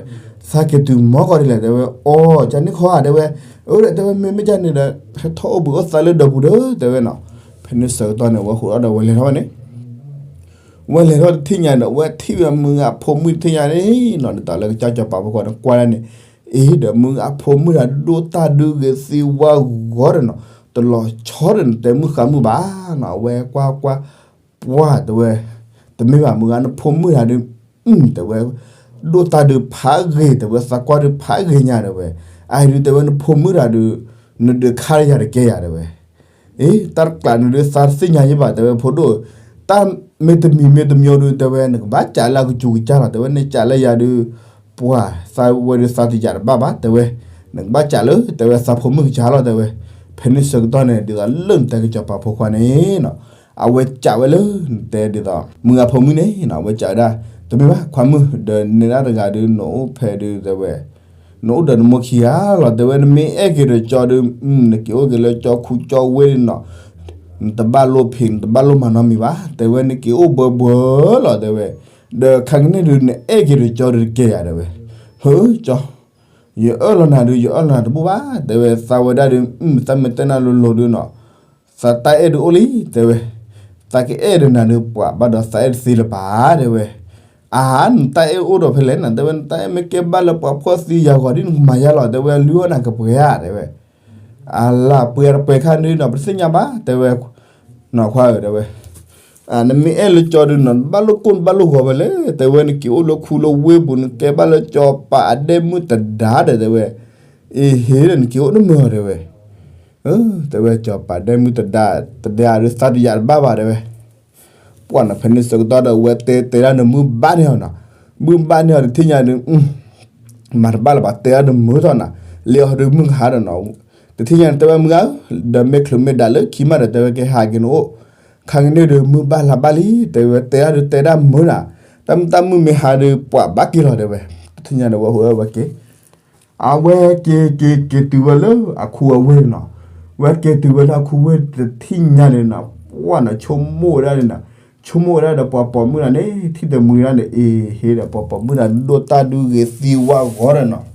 သးက့ၤတုၤမီၢ်ကီၢ်ဒ်လဲၣ်တဲဝဲ, အိ ကန့ၣ်ခီဧါတဲဝဲ, အၢ ဒီးတဲဝဲ မ့မ့ၢ်ကန့ၣ်ဒီး ဟဲထီၣ်အိၣ်ဘှံးအိၣ်သါလၢဒၢးပူၤဒီးတဲဝဲနီၤ, ဖဲန့ၣ်ဆၢကတီၢ်န့ၣ် ဝဲဟူးထီၣ်ဒီးဝဲလဲၤထီၣ်ဝဲန့ၣ် ဝဲလဲၤထီၣ်တထံၣ်ညါဒီး ဝဲထံၣ်ဝဲမုၢ်ဂၤဖိမုၣ်တထံၣ်ညါန့ၣ်နီၤ ဒ်သိးလၢကစၢ်စီၤပၤဖိခွါန့ၣ်ကွၢ်ဒၣ်န့ၣ်, အ့ ဒီးမုၢ်ဂၤဖိမုၣ်တၢ်ဒိၣ်တၢ်ဒုးဂ့ၤသ့ဝါဂီၤဒီးနီၤ, တလီၤဆီဒီးနတဲမုၢ်ဃါမုၣ်ဘၣ်နီၤ, အဝဲကွၢ်ကွၢ် ပှၢ်တဲဝဲ, တမ့ၢ်ဘၣ်မုၢ်ဂၤနဖိမုၣ်တၢ်ဒုး, တဲဝဲ, ဒိၣ်တၢ်ဒုးဖးဂ့ၤတဲဝဲ သးကွၢ်ဒုးဖးဂ့ၤညါတဲဝဲ, အအံၤဒုးတဲဝဲနဖိမုၣ်တၢ်ဒုး, နဒုးခါလၢယၤတကဲယၤတဲဝဲ အ့ တၢ်တကျးန့ၣ်ဒုး သးတသ့ၣ်ညါယဲၢ်ဘၣ် တဲဝဲ ဖိဒိၣ်, တၢ်မ့ၢ်တမံၤမ့ၢ်တမံၤဒုး တဲဝဲ နကဘၣ်စံးလၢအကစူၤကစၢ်လီၤ တဲဝဲ နစံးလၢယၤဒုး, ပှၤ သးဝဲဒုးသးတယာ်တဘၣ်ဘၣ် တဲဝဲ, နကဘၣ်စံးလၢ တဲဝဲ သးဖိမုၣ်ကစၢ်လီၤ တဲဝဲ, ဖဲန့ၣ်ဆၢကတီၢ်န့ၣ် ဒ်သိးလၢနတဲကစီၤပၤဖိခွါန့ၣ်နီၤ, အဝဲစံးဝဲလၢ နတဲဒ်သိး မုၢ်ဂၤဖိမုၣ်န့ၣ်နီၤ အဝဲစံးဝဲဒၣ်, တမ့ၢ်ဘၣ် ခွါမုၣ် ဒီးနဲဒၣ်တဂၤဒုး နအိၣ်ဖဲဒုး တဲဝဲ ပ နအိၣ်ဒီးနမိၢ်ခံဂၤလီၤ. တဲဝဲ နမ့ၢ်အဲၣ်က့ၤဒီးကၠီဒီး နက့ၤအိၣ်က့ၤလၢကၠီခူကၠီဝ့ၢ်နီၤ, နတဘၣ်လိၣ်ဖံး နတဘၣ်လိၣ်မၤနီတမံၤဘၣ်. တဲဝဲ နက့ၤအိၣ်ဘှီဘှီလီၤ တဲဝဲ. ဒီးခါကန့ၣ်ဒုး နအဲၣ်က့ၤဒီးကၠီဒီးတကဲယၤ တဲဝဲ. ဟၢကၠီ, ယအၢၣ်လီၤနၤဒုး ယအၢၣ်လီၤနၤတဘူၣ်ဘၣ် တဲဝဲ. သးဝဲဒၣ်ဒုး သးမ့ၢ်တဲနၤလိၤလိၤဒုးနီၤ, သးတၢ်အဲၣ်ဒုးအိၣ်လံ တဲဝဲ. သးကအဲၣ်ဒီးနၤဒုး ပှၤဘၣ်ဒီးသးအဲၣ်တသ့လၢၤဘၣ် တဲဝဲ. အါ နတၢ်အဲၣ်အိၣ်ဒီးဖဲလဲၣ်နီၤ တဲဝဲ. နတၢ်အဲၣ်မ့ၢ်ကဲဘၣ်လၢပှၤဖှီၣ်သံယာ်ဂီၤဒ် နကမၤယါလီၤ တဲဝဲ. လုၢ်အီၣ်နၤကပှဲၤဧါ တဲဝဲ. အလၢပှဲၤတပှဲၤခါဒုးနီၤ ပတသ့ၣ်ညါဘၣ် တဲဝဲ. နီၤခွါဧၢ တဲဝဲ, နမ့ၢ်အဲၣ်လၢကၠီဒုးနီၤ နဘၣ်လိၣ်ကိၢ်နဘၣ်လိၣ်ဂီၤဖဲလဲၣ် တဲဝဲ. နက့ၤအိၣ်လၢခူလၢဝ့ၢ်ပူၤ နကဲဘၣ်လၢကၠီၤပၤအဒဲမုၣ်တဒါဒီး တဲဝဲ. အ့ဟ့ဒီး နက့ၤအိၣ်တမုာ်အီၤ တဲဝဲ. တဲဝဲ ကၠီၤပၤဒဲမုၣ်တဒါ တဒါဒုး သးတယာ်တဘၣ်ဘၣ် တဲဝဲ. ပှၢ်နီၤ ဖဲန့ၣ်ဆၢကတီၢ်ဒီး ဝဲတဲတဲဒၣ်န့ၣ် မုၢ်ဘၣ်န့ၢ်အီၤနီၤ, မုၢ်ဘၣ်န့ၢ်အီၤတထံၣ်ညါဒုး မၤတဘၣ်လၢၤဘၣ် တဲဒၣ်ဒုးမုာ်ထီၣ်နီၤ, လၢအီၤဒုးမုၢ်ကဟါဒီးနီၤ, တထံၣ်ညါန့ၣ် တဲဝဲမုၢ်ဧၢ, ဒီးမ့ၢ်ချုးမ့ၢ်ဒၣ်လၢခံမးဒီး တဲဝဲကဟးက့ၤနအိၣ်, ခါကန့ၣ်ဒုး မုၢ်ဘၣ်လါဘၣ်လံ, တဲဝဲ တဲဒၣ်ဒုးတဲဒၣ်မုာ်နီၤ, တၢ်မုၢ်တၢ်မုၢ်မ့ၢ်ဟါဒုး ပှၢ်ဘၣ်က့ၤလီၤ တဲဝဲ, တထံၣ်ညါန့ၣ် ဝဲဟိးဝဲက့ၤ အဝဲက့ၤက့ၤက့ၤတုၤဝဲလၢအခူအဝ့ၢ်နီၤ, ဝဲက့ၤတုၤဝဲလၢအခူဝ့ၢ်တထံၣ်ညါန့ၣ်နီၤ, ပှၢ်နီၤ ဆိကမိၣ်ဝဲဒၣ်န့ၣ်နီၤ, ဆိကမိၣ်ဝဲဒၣ်ဒီးပှၤပိာ်မုၣ်တဂၤန့ၣ် ထံၣ်တမုာ်ဒၣ်န့ၣ် အ့ဟ့ဒီးပှၤပိာ်မုၣ်တဂၤ ဒိၣ်တၢ်ဒုးဂ့ၤသံဝါဂီၤဒီးနီၤ,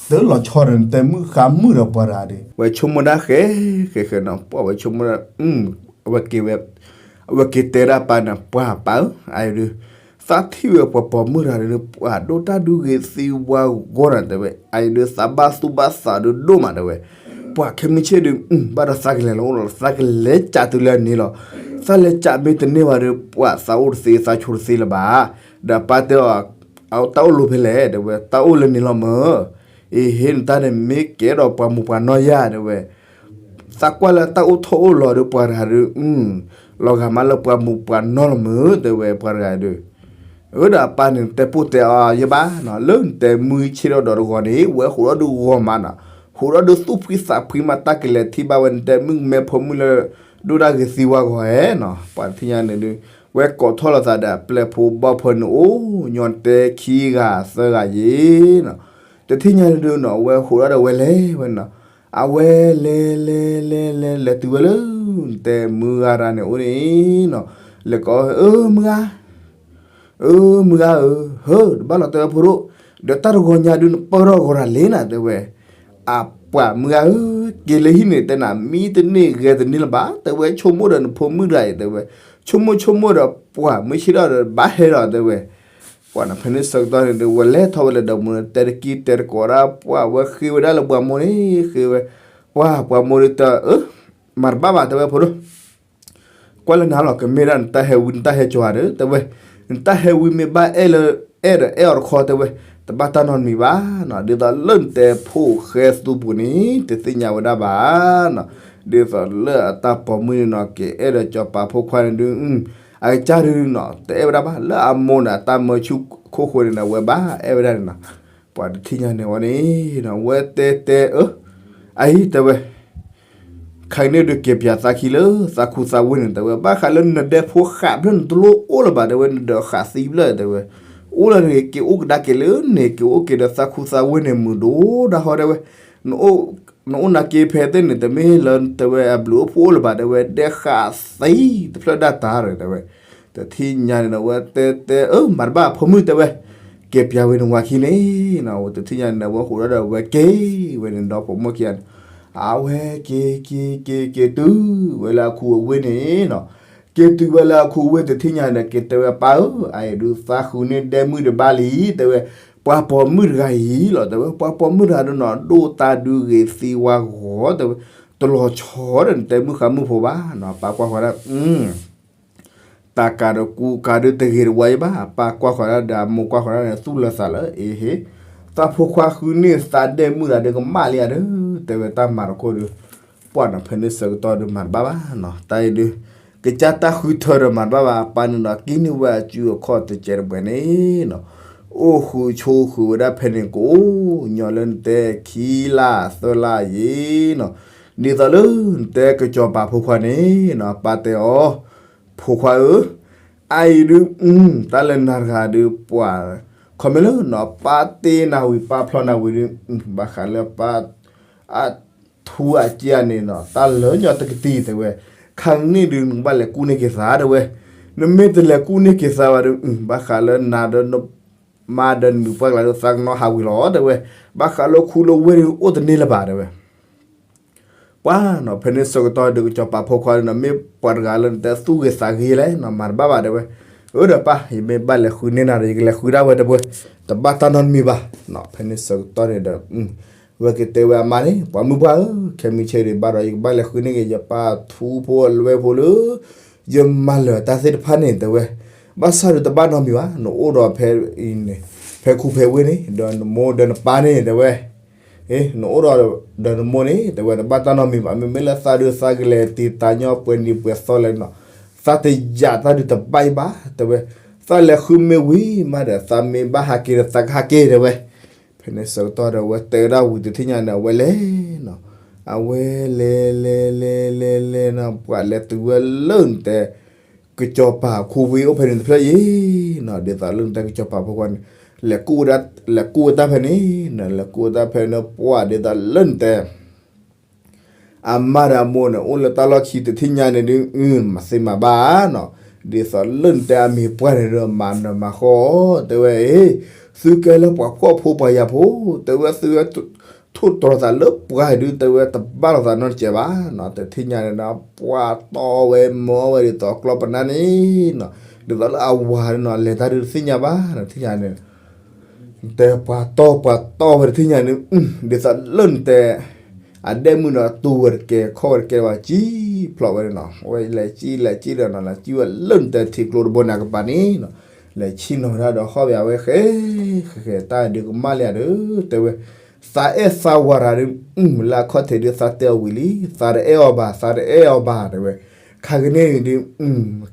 သုလီၤဆီဒီးနတဲမုၢ်ဃါမုၢ်ဒီးပှၤတဂၤဒီး ဝဲဆိကမိၣ်ဒၣ်ဃဲဃဲဃဲနီၤ, ပှၢ်ဝဲဆိကမိၣ်ဒၣ် အဝဲက့ၤဝဲ အဝဲက့ၤတဲဒၣ်ပၢ်န့ၣ် ပှၢ်ပၢ်ဧၢ, အအံၤဒုး သးထံၣ်ဝဲပှၤပိာ်မုၣ်တဂၤဒုး ပှၢ်ဒိၣ်တၢ်ဒုးဂ့ၤသံဝါဂီၤဒီး တဲဝဲ, အအံၤဒုး သးဘၣ်သူၣ်ဘၣ်သးဒုးဒိၣ်မး တဲဝဲ, ပှၢ်ခဲမုၢ်ဆ့ၣ်ဒုး ဘၣ်ဒီးသးကလဲၤလီၤအိၣ်လီၤ, သးကလဲၤကးတုၤလၢအန့ၣ်လီၤ, သးလဲၤကးမ့ၢ်တန့ၢ်ဘၣ်ဒီး ပှၢ်သးအိၣ်တသ့ သးဆိးတသ့လၢၤဘၣ်, ဒီးပၢ်တဲအီၤ အတၢ်အိၣ်လီၤဖဲလဲၣ် တဲဝဲ, တၢ်အိၣ်လၢန့ၣ်လီၤမၢ်, အ့ဟ့ နတၢ်န့ၣ်မ့ၢ်ကဲဒီးပှၤမူးပှၤနီၢ်ယၤ တဲဝဲ သးကွၢ်လၢတၢ်အိၣ်ထီၣ်အိၣ်လီၤဒီးပှၤတဂၤဒီး လီၤဂာ်မးလၢပှၤမူးပှၤနီၢ်လီၤမၢ် တဲဝဲပှၤတဂၤဒီး, အၢ ဒီးအပၢ်န့ၣ်တဲပိၢ်တဲအီၤယဘၣ်နီၤ, လၢနတဲမုၢ်ဆ့ၣ်ထီၣ်ဒီးတဂီၤန့ၣ် ဝဲဟူးထီၣ်ဒုးဂီၤမးနီၤ, ဟူးထီၣ်ဒုးသူၣ်ဖှံသးဖှံမး တၢ်ကလဲၤထံၣ်ဘၣ်ဝဲ နတဲမုၢ်မဲဖိမုၣ်လၢ ဒိၣ်တၢ်ဂ့ၤသံဝါဂီၤဧဲနီၤ, ပှၤတထံၣ်ညါန့ၣ်ဒုး ဝဲကိးထီၣ်လိာ်သးဒီးအပျဲၢ်ဖိဘီၣ်ဖိန့ၣ် အိၣ်ညီတဲခံဂၤသၢဂၤယ့ၤနီၤ, တထံၣ်ညါန့ၣ်ဒုးနီၤ ဝဲဟူးထီၣ်ဒီးဝဲလဲၤဝဲနီၤ, အဝဲလဲၤလဲၤလဲၤလဲၤလဲၤတုၤဝဲလၢ နတဲမုၢ်ဂၤတဂၤန့ၣ်အိၣ်န့ၣ်နီၤ, လဲၤကိး အၢ မုၢ်ဂၤ အၢ မုၢ်ဂၤဧၢ, ဟၢ တဘၣ်လီၤ တဲဝဲ ဖိဒိၣ်, ဒီးတၢ်တဂီၤညါဒုး နပၢၢ်ထီၣ်ဂီၤတၢ်လံနီၤ တဲဝဲ, အပှၢ်မုၢ်ဂၤဧၢ, က့ၤလၢဟံၣ်န့ၣ် တဲနၤ မံတန့ၢ်ဂဲၤတန့ၢ်လၢၤဘၣ် တဲဝဲ, ဆိကမိၣ်ဒီးနဖိမုၣ်တဂၤအံၤ တဲဝဲ, ဆိကမိၣ်ဆိကမိၣ်ဒီးပှၢ်မုၢ်ဆ့ၣ်ထီၣ်ဒီးဘၣ်ဟဲဒီး တဲဝဲ, ပှၢ်နီၤ ဖဲန့ၣ်ဆၢကတီၢ်န့ၣ်ဒုး ဝဲလဲၤထီၣ်ဝဲလၢဒီးမူးန့ၣ် တဲတကံတဲတကိးဒၣ် ပှၢ်ဝဲဃ့ဝဲဒၣ်လၢပှၤမိၢ်န့ၣ် ဃ့ဝဲ, ပှၢ်ပှၤမိၢ်ဒုးတၢ်အၢ မၤတဘၣ်ဘၣ် တဲဝဲ ဖိဒိၣ် ကွၢ်လၢနၤလီၤ ကမ့ၢ်ဒၣ်နတၢ်ဟဲဝံ နတၢ်ဟဲကၠီၤဧါဒီး တဲဝဲ, နတၢ်ဟဲဝံမ့ၢ်ဘၣ်အဲၣ်လၢ အဲၣ်ဒီးအဲၣ်အီၤတခီ တဲဝဲ, တဘၣ်တၢ်နီတမံၤဘၣ်နီၤ, ဒ်သိးလၢနတဲဖိၣ်ဃဲသူပူၤန့ၣ် တသ့ၣ်ညါဝဲဒၣ်ဘၣ်နီၤ, ဒ်သိးလၢအတၢ်ပိာ်မုၣ်န့ၣ်နီၤ က့ၤအဲၣ်ဒီးကၠီၤပၤဖိခွါန့ၣ်ဒုး အကစၢ်ဒုးနီၤ တအဲၣ်ဝဲဒၣ်ဘၣ် လၢအမိၢ်န့ၣ် အတၢ်မၢဆူၣ်ခိၣ်ဃိန့ၣ်ဒီး ဝဲဘၣ်အဲၣ်ဝဲဒၣ်န့ၣ်နီၤ, ပှၤတထံၣ်ညါန့ၣ်ဝဲန့ၣ်နီၤ ဝဲတဲတဲအၢ အအံၤ တဲဝဲ ခဲကနံၣ်ဒုးက့ၤပၠးသးခံလၢသးခူသးဝ့ၢ်န့ၣ် တဲဝဲ ဘၣ်ဃးလၢနဒဲဖိဃးဖျၢၣ်နတလိၣ်အိၣ်လၢၤဘၣ် တဲဝဲ နဒဲဃးသံဖျၢၣ် တဲဝဲ အိၣ်လၢနဂ့ၤ က့ၤအိၣ်ကဒါက့ၤလၢန့ၣ် က့ၤအိၣ်က့ၤဒီးသးခူသးဝ့ၢ်န့ၣ် မုာ်ဒိၣ်ဒၣ်ဟီ တဲဝဲ နအိၣ်နၤက့ၤဖဲသ့ၣ်န့ၣ် တမ့ၢ်လၢ တဲဝဲ အဘျုးအိၣ်ဖှိၣ်အိၣ်လၢၤဘၣ် တဲဝဲ ဒဲဃးသံတဖျၢၣ်ဒၣ်တၢ်ဒီး တဲဝဲ တထံၣ်ညါန့ၣ်ဒီး ဝဲတဲတဲအၢ မၤတဘၣ်ဖိမုၣ် တဲဝဲ က့ၤပၠးဝံၤနဝၤခံန့ၣ်နီၤ တထံၣ်ညါန့ၣ်ဒီး ဝဲဟူးဒီးဝဲက့ၤဝဲန့ၣ်ဒီး ပိာ်မုၣ်ခံဂၤန့ၣ် အဝဲက့ၤက့ၤက့ၤက့ၤတုၤဝဲလၢအခူအဝ့ၢ်န့ၣ်နီၤ က့ၤတုၤဝဲလၢအခူအဝ့ၢ်တထံၣ်ညါန့ၣ်ဒီး က့ၤတဲဝဲပၢ်ဧၢ အအံၤဒုးသးဃုန့ၢ်ဒဲမုၣ်တဘၣ်လံ တဲဝဲ ပှၤပိာ်မုၣ်တဂၤအံၤလီၤ တဲဝဲ ပှၤပိာ်မုၣ်တဂၤဒုးနီၤ ဒိၣ်တၢ်ဒုးဂ့ၤသံဝါဂီၤ တဲဝဲ တလီၤဆီဒီးနတဲမုၢ်ဃါမုၢ်ဖိဘၣ်နီၤ ပၢ်ကွၢ်ဃီၤဒၣ် တၢ်ကးဒီးကူကးဒုးတဂ့ၤတဝါအံၤဘၣ် ပၢ်ကွၢ်ဃီၤဒၣ်ဒီးအမိၢ်ကွၢ်ဃီၤဒၣ်န့ၣ် သူၣ်လၢသးလၢ အ့ဟ့ သးဖိခွါဃုန့ၢ်သးဒဲမုၣ်တဂၤဒီးကမၣ်လံဧါဒီး တဲဝဲတၢ်မၤတခိၣ်ဒီး ပှၢ်နီၤ ဖဲန့ၣ်ဆၢကတီၢ်ဒီးမၤတဘၣ်ဘၣ်နီၤ တၢ်အံၤဒုး ကစၢ်တၢ်ဃုထၢဒီးမၤတဘၣ်ဘၣ် ပၢ်န့ၣ်ဒီး ကံၣ်န့ၢ်ဝဲအစုအခီၣ်တစဲးတပှဲၤန့ၣ်နီၤ အိၣ်ဃုာ်ဆိးဃုာ်ဝဲဒၣ်ဖဲန့ၣ်ကိး ညီလၢနတဲခံလါသၢလါယံၤနီၤ ဒ်သိးလၢနတဲကစီၤပၤဖိခွါန့ၣ်နီၤ ပၢ်တဲအီၤ ဖိခွါဧၢ အအံၤဒုး တၢ်လၢနၤတဂၤဒုး ပှၤ ခီမ့ၢ်လၢနီၤ ပၢ်တ့နၤဝံၤ ပၢ်ဖျီနၤဝံၤဒီး ဘၣ်ဃးလၢပၢ် အထူအကၠါန့ၣ်နီၤ တၢ်လၢညီတကတံၢ်တဲဝဲ, ခါန့ၣ်ဒုး နကဘၣ်လဲၤကူၣ်န့ၢ်က့ၤသးတဲဝဲ, နမ့ၢ်တလဲၤကူၣ်န့ၢ်က့ၤသးဘၣ်ဒီး ဘၣ်ဃးလၢနၤဒီး မါဒီးနမုၣ်ပှၢ်ကျါဒီး သးကနီၣ်ဟးဝံၤလီၤတဲဝဲ, ဘၣ်ဃးလၢခူလၢဝ့ၢ်ဒီးအိၣ်တန့ၢ်လၢၤဘၣ်တဲဝဲ ပှၤနီၤ ဖဲန့ၣ်ဆၢကတီၢ်ဒီး ကစီၤပၤဖိခွါဒီးနီၤ မ့ၢ်ပှၤတဂၤလၢနတဲသူၣ်ဂ့ၤသးဂ့ၤလဲၣ်နီၤ မၤတဘၣ်ဘၣ်တဲဝဲ, အၢဒီးပၢ် ယမ့ၢ်ဘၣ်လဲၤဃုန့ၢ်နၤဒီး ယကလဲၤဃုဒၣ်ဝဲတဲဝဲ, တဘၣ်တၢ်နီတမံၤဘၣ်နီၤ ဖဲန့ၣ်ဆၢကတီၢ်န့ၣ်ဒီး ဝဲကတဲဝဲအမါန့ၣ် ပှၤမုၣ်ပှၢ်ဧၢ, ခဲမုၢ်ဆ့ၣ်ဒီး ဘၣ်ဒီးယကဘၣ်လဲၤဃုန့ၢ်က့ၤ ယပၢ်ထူဖိအလွဲဖိလၢ ယမၤလၢာ်တၢ်သ့ၣ်တဖၣ်န့ၣ်တဲဝဲ, ဘၣ်ဆၣ်ဒီးတဘၣ်နီတမံၤဘၣ်, နအိၣ်ဒီးဖဲအံၤန့ၣ် ဖဲခူဖဲဝ့ၢ်န့ၣ် ဒီးနမိၢ်ဒီးနပၢ်န့ၣ်တဲဝဲ, နအိၣ်ဒီးဒီးနမိၢ်န့ၣ် တဲဝဲ တဘၣ်တၢ်နီတမံၤဘၣ်, မ့မ့ၢ်လၢသးဒုးသးကလဲၤတ့တၢ်ညီပှဲၤနံၤပှဲၤသီလဲၣ်နီၤ, သးတယာ်တၢ်ဒုးတဘၣ်အံၤဘၣ် တဲဝဲ, သးလဲၤဃုမ့ၢ်ဝံၤမးဒီး သးမ့ၢ်ဘၣ်ဟးက့ၤဒီးသးကဟးက့ၤတဲဝဲ ဖဲန့ၣ်ဆၢကတီၢ်ဒီး အဝဲတဲဝဲဒၣ်ဝံၤတထံၣ်ညါန့ၣ် အဝဲလဲၤနီၤ, အဝဲလဲၤလဲၤလဲၤလဲၤလဲၤနီၤ ပှၤလဲၤတုၤဝဲလၢနတဲ ကစီၤပၤခူဝ့ၢ်အိၣ်ဖဲန့ၣ်တဖျၢၣ်အံၤနီၤ, ဒ်သိးလၢနတဲကစီၤပၤဖိခွါန့ၣ် လဲၤကူၣ်ဝဲဒၣ် လဲၤကူၣ်ဝဲတၢ်ဖဲန့ၣ်နီၤ, လဲၤကူၣ်ဝဲတၢ်ဖဲန့ၣ် ပှၤဒ်သိးလၢနတဲ အမါဒီးအမိၢ်န့ၣ် အိၣ်လၢတၢ်လီၢ်ခံတထံၣ်ညါန့ၣ်ဒုး မၤသ့မၤဘၣ်နီၤ, ဒ်သိးလၢနတဲအမံၤပှၢ်န့ၣ်ဒီး မၤနၢၤမၤဃီ တဲဝဲ, သုကဲလၢပှၤဖှီၣ်ဖိပှၤယာ်ဖိ တဲဝဲ, သုဝဲ ထိၣ်တြီၤသးလၢပှၤဒုး တဲဝဲ တဘၣ်လိာ်သးနီတစဲးဘၣ်နီၤ, တထံၣ်ညါန့ၣ်ဒီး ပှၤတီဝဲမၢဝဲဒ်သိးကျီၢ်ပနၢ်န့ၣ်နီၤ, ဒ်သိးလၢအဝၤန့ၣ်နီၤ လဲၤတၢ်ဒုးတသ့ၣ်ညါဘၣ်နီၤ, တထံၣ်ညါန့ၣ် တဲပှၤတီပှၤတီဝဲတထံၣ်ညါန့ၣ် ဒ်သိးလၢနတဲ အဒဲမုၣ်ဒီးတူၢ်ဝဲတကဲ ခီၣ်ဝဲတကဲဘၣ် စံၣ်ဖျိးဝဲန့ၣ်နီၤ, အဝဲလဲၤစံၣ်လဲၤစံၣ်ဒီးနီၤ လဲၤစံၣ်ဝဲလၢနတဲထံကျိတဘိန့ၣ်အကပၤန့ၣ်နီၤ, လဲၤဆ့ၣ်နီၤဝဲဒၣ်ဒီးဟီၣ်ဝဲအဝဲဃဲ ဃဲဃဲ တၢ်ဒုးကမၣ်လံဧါဒီး တဲဝဲ, သးအဲၣ်သးဝၤတၢ်ဒုး လၢအခီၣ်ထံးဒုးသးတဲအီၤဝံၤလံ, သးတအဲၣ်အီၤဘၣ် သးတအဲၣ်အီၤဘၣ် တဲဝဲ, ခါကန့ၣ်န့ၣ်ဒုး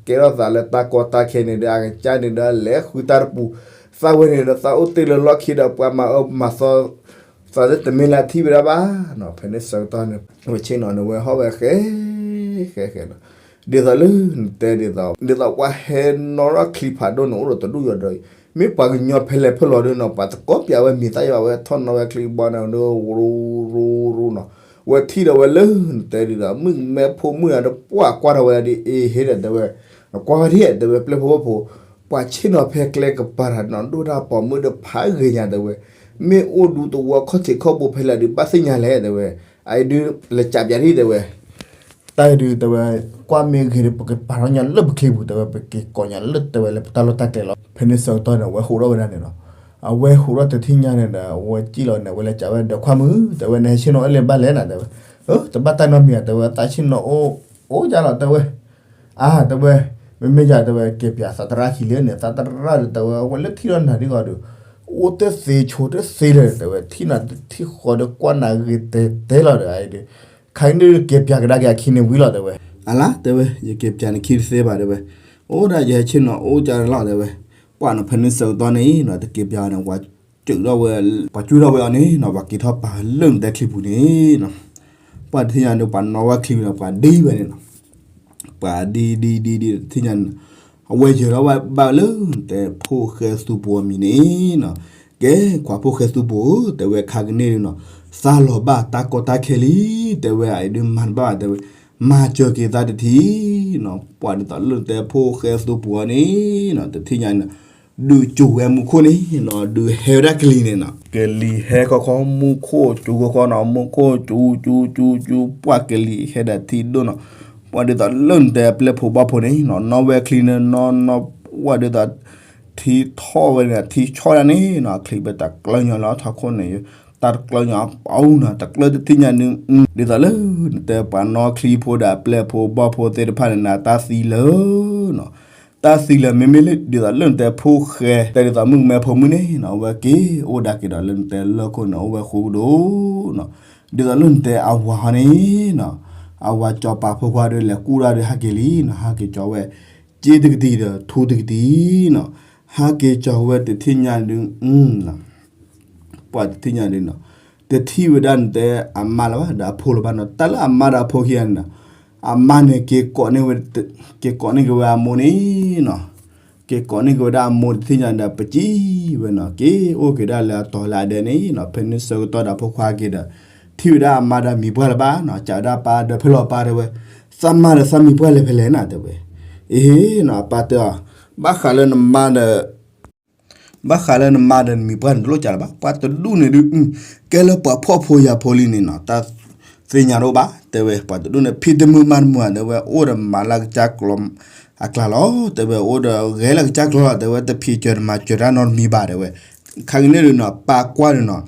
ကဲထီၣ်သးလၢတၢ်ကီတၢ်ခဲန့ၣ်ဒီး အကစၢ်န့ၣ်ဒီး လဲၤဃုတၢ်တပူၤ, သးဝဲန့ၣ်ဒီး သးအိၣ်တ့ၢ်လၢလီၢ်ခံဒီး ပှၤမၤအၢမၤသီ သးလၢတမ့ၢ်လၢအထံၣ်ဝဲဒၣ်ဘၣ်နီၤ, ဖဲန့ၣ်ဆၢကတီၢ်န့ၣ် ဝဲဆ့ၣ်နီၤန့ၣ် ဝဲဟီၣ်ဝဲဃဲ ဃဲဃဲဒီး ဒ်သိးလၢနတဲဒ်သိး ဒ်သိးပှၤဟဲနီၣ်ထီၣ်ချံဖးဒိၣ်န့ၣ် အိၣ်ဒီးတဒူၣ်ယီၤဒီး မ့ၢ်ပှၤကညီဖဲလဲၣ်ဖဲလဲၣ်ဒီးနီၤ ပှၤသကိးပၠးဝဲမံၤသၣ်ယွၤဝဲထီၣ်နီၣ်ဝဲချံဘီန့ၣ်ဒီး ရူရူရူနီၤ, ဝဲထံၣ်ဒီးဝဲလၢနတဲဒ်သိး မုၣ်ကမဲဖိမုၣ်န့ၣ်ဒီး ပှၤကွၢ်ထီၣ်ဝဲဒ်အံၤ ဟ့ဒီးတဲဝဲ, နကွၢ်ဝဲဒ်တဲဝဲ ပျဲၢ်ဖိဝၣ်ဖိ ပှၤဆ့ၣ်နီၤဖဲကျဲကပၤတၢ်နီၤ ဒိၣ်တၢ်ပိာ်မုၣ်ဒီးဖးဂ့ၤညါတဲဝဲ, မ့ၢ်အိၣ်ဒူသဝီခီၣ်ထံးခီၣ်ဘိဖဲလဲၣ်ဒီး ဘၣ်သ့ၣ်ညါလဲၣ်တဲဝဲ, အအံၤဒုးလဲၤကးပၠးဒ်တဲဝဲ တၢ်အံၤဒုးတဲဝဲ ကွၢ်မ့ၢ်ဂ့ၤဒီး ပကပာ်ထီၣ်ညါလၢပချံပူၤတဲဝဲ ပက့ၤကိးညါလၢတဲဝဲလၢပတၢ်လီၢ်တၢ်ကျဲလီၤ. ဖဲန့ၣ်ဆၢကတီၢ်န့ၣ် အဝဲဟူးထီၣ်ဝဲဒၣ်န့ၣ်လီၤ. အဝဲဟူးထီၣ်တထံၣ်ညါန့ၣ်ဒီး အဝဲစံၣ်လီၤန့ၣ် အဝဲလဲၤကးဝဲဒီးခွါမုၣ် တဲဝဲ နဟဲဆ့ၣ်နီၤအီၣ်လၢဘၣ်လဲၣ်နၤတဲဝဲ, တဘၣ်တၢ်နီတမံၤဧါတဲဝဲ သးဆ့ၣ်နီၤအိၣ် အိၣ်ဒ်လီၤတဲဝဲ, အါတဲဝဲ, မ့မ့ၢ်ယၤတဲဝဲ က့ၤပၠးသးတရၣ်ခံလံန့ၣ် သးတရၣ်ဒီးတဲဝဲ အဝဲလၢထံၣ်ထီၣ်နၤဒ်ဂီၤဒီး အိၣ်တသ့ဆိးတသ့လၢၤတဲဝဲ ထံၣ်နၤထံၣ်ဃီဒီးကွၢ်နၤဂ့ၤတဲတဲလီၤဒီးအံၤဒီး ခါအံၤန့ၣ်က့ၤပၠးကဒါက့ၤအခံန့ၣ်ဝံၤလီၤတဲဝဲ, အလါတဲဝဲ ယက့ၤပၠးနခံတသ့ဘၣ်တဲဝဲ, အိၣ်ဒၣ်ယဟဲဆ့ၣ်နီၤအိၣ်ကလီၤတဲဝဲ, ပှၢ်နီၤဖဲန့ၣ်ဆၢကတီၢ်န့ၣ်နီၤ တက့ၤပၠးန့ၣ် ပှၤကၠူထီၣ်ဝဲအီၤန့ၣ်နီၤ ပှၤက့ၤထီၣ်ပာ်လၢနတဲချံပူၤန့ၣ်နီၤ, ပှၢ်တထံၣ်ညါန့ၣ် ပှၤနီၣ်ဝဲချံဝံၤဒီး ပှၤဒ်ဝဲန့ၣ်နီၤ ပှၤဒ်ဒ်ဒ်ဒ်တထံၣ်ညါန့ၣ်နီၤ, အဝဲယၢၤထီၣ်ဝဲဘၣ်လၢနတဲဖိၣ်ဃဲသူပူၤအမံၤန့ၣ်နီၤ, ကဲ ခွါဖိၣ်ဃဲသူပူၤဧၢ တဲဝဲခါကန့ၣ်ဒုးနီၤ, သးလီၤဘၣ်တၢ်ကီတၢ်ခဲလံ တဲဝဲ အအံၤဒုးမၤတဘၣ်တဲဝဲ, မၤစၢၤက့ၤသးတထံၣ်နီၤ, ပှၢ်ဒ်သိးလၢနတဲဖိၣ်ဃဲသူပူၤအီၤန့ၣ်နီၤ တထံၣ်ညါန့ၣ်နီၤ ဒုးကၠူဝဲမူခိၣ်န့ၣ်နီၤ ဒုးဟဲဝဲဒၣ်ကလံၤန့ၣ်နီၤ ကလံၤဟဲခီခီ မူခိၣ်ကၠူခီခီနီၤ မူခိၣ်ကၠူကၠူကၠူကၠူ ပှၢ်ကလံၤဟဲဒီးထံဒိၣ်နီၤ, ပှၢ်ဒ်သိးလၢနတဲပျဲၢ်ဖိဘီၣ်ဖိန့ၣ်နီၤ နီၣ်ဝဲချံန့ၣ်နီၤနီၤ ပှၢ်ဒ်သိး ထံထီၣ်ဝဲန့ၣ် ထံဆီၣ်ဒၣ်န့ၣ်နီၤ ချံဘၣ်တၢ်ကျၢၢ်ညီလၢထီၣ်ခိၣ်န့ၣ် တၢ်တကျၢၢ်ညီအပူၤနီၤ တကျၢၢ်တထံၣ်ညါန့ၣ် ဒ်သိးလၢနတဲပှၤနီၣ်ချံဖိဒီးအပျဲၢ်ဖိဘီၣ်ဖိသ့ၣ်တဖၣ်န့ၣ်နီၤ တၢ်သံလၢာ်နီၤ တၢ်သံလၢာ် မ့မ့ၢ်လၢဒ်သိးလၢနတဲဖိၣ်ဃဲ တဲဒ်သိးမုၣ်ကမဲဖိမုၣ်န့ၣ်နီၤ အဝဲက့ၤအိၣ်ဒၣ်က့ၤဒီးလၢနတဲလၢခိၣ်န့ၣ် အိၣ်ဝဲဃူဒိၣ်နီၤ ဒ်သိးလၢနတဲအဝၤဟီန့ၣ်နီၤ အဝၤစီၤပၤဖိခွါဒီးလဲၤကူၣ်တၢ်ဒီးဟဲက့ၤလံနီၤ ဟဲက့ၤကၠီဝဲ စ့တကတံၢ်ဒီးထူတကတံၢ်နီၤ ဟဲက့ၤကၠီဝဲတထံၣ်ညါဒုး ပှၢ်တထံၣ်ညါဒုးနီၤ တထံၣ်ဝဲဒၣ်နတဲအမါလၢၤဘၣ် ဒီးအဖိလၢၤဘၣ်နီၤ တၢ်လၢအမါဒီးအဖိခံဂၤန့ၣ်နီၤ အမါန့ၣ် က့ၤကိးန့ၢ်က့ၤဝဲအမိၢ်န့ၣ်နီၤ က့ၤကိးန့ၢ်က့ၤဝဲဒၣ်အမိၢ်တသ့ၣ်ညါဒီး ပစံးဝဲနီၤ, က့ၤအိၣ်က့ၤဒၣ်လၢအတီၤလၢအဒဲန့ၣ်နီၤ, ဖဲန့ၣ်ဆၢကတီၢ်ဒီးဖိခွါက့ၤဒီး ထံၣ်ဝဲဒၣ်အမါဒီးမံၤပှၢ်လၢၤဘၣ်နီၤ, စံးဝဲဒၣ်ပၢ်ဒီး ဖဲလဲၣ်ပၢ် တဲဝဲ, သးမါဒီးသးမံၤပှၢ်လဲၤဖဲလဲၣ်နီၤ တဲဝဲ, အ့ဟ့နီၤ အပၢ်တဲအီၤ, ဘၣ်ဃးလၢနမါဒီး ဘၣ်ဃးလၢနမါဒီးနမံၤပှၢ်န့ၣ် တလိၣ်ကးလၢၤဘၣ်, ပှၤတဒူၣ်န့ၣ်ဒုး ကဲလၢပှၤဖှီၣ်ဖိယာ်ဖိလံန့ၣ်နီၤ, တၢ်သ့ၣ်ညါတအိၣ်ဘၣ် တဲဝဲ, ပှၤတဒူၣ်န့ၣ် ဖံးတမုာ်မၤတမုာ် တဲဝဲ, အိၣ်ဒီးမၤလၢကစၢ်ကျီအကျါလီၤ တဲဝဲ, အိၣ်ဒီးဂဲၤလၢကစၢ်ကျီလီၤ တဲဝဲ, တဖံးစၢၤတမၤစၢၤတၢ်နီတမံၤဘၣ် တဲဝဲ, ခါက့ၤန့ၣ်ဒုးနီၤ ပၢ်ကွၢ်ဒုးနီၤ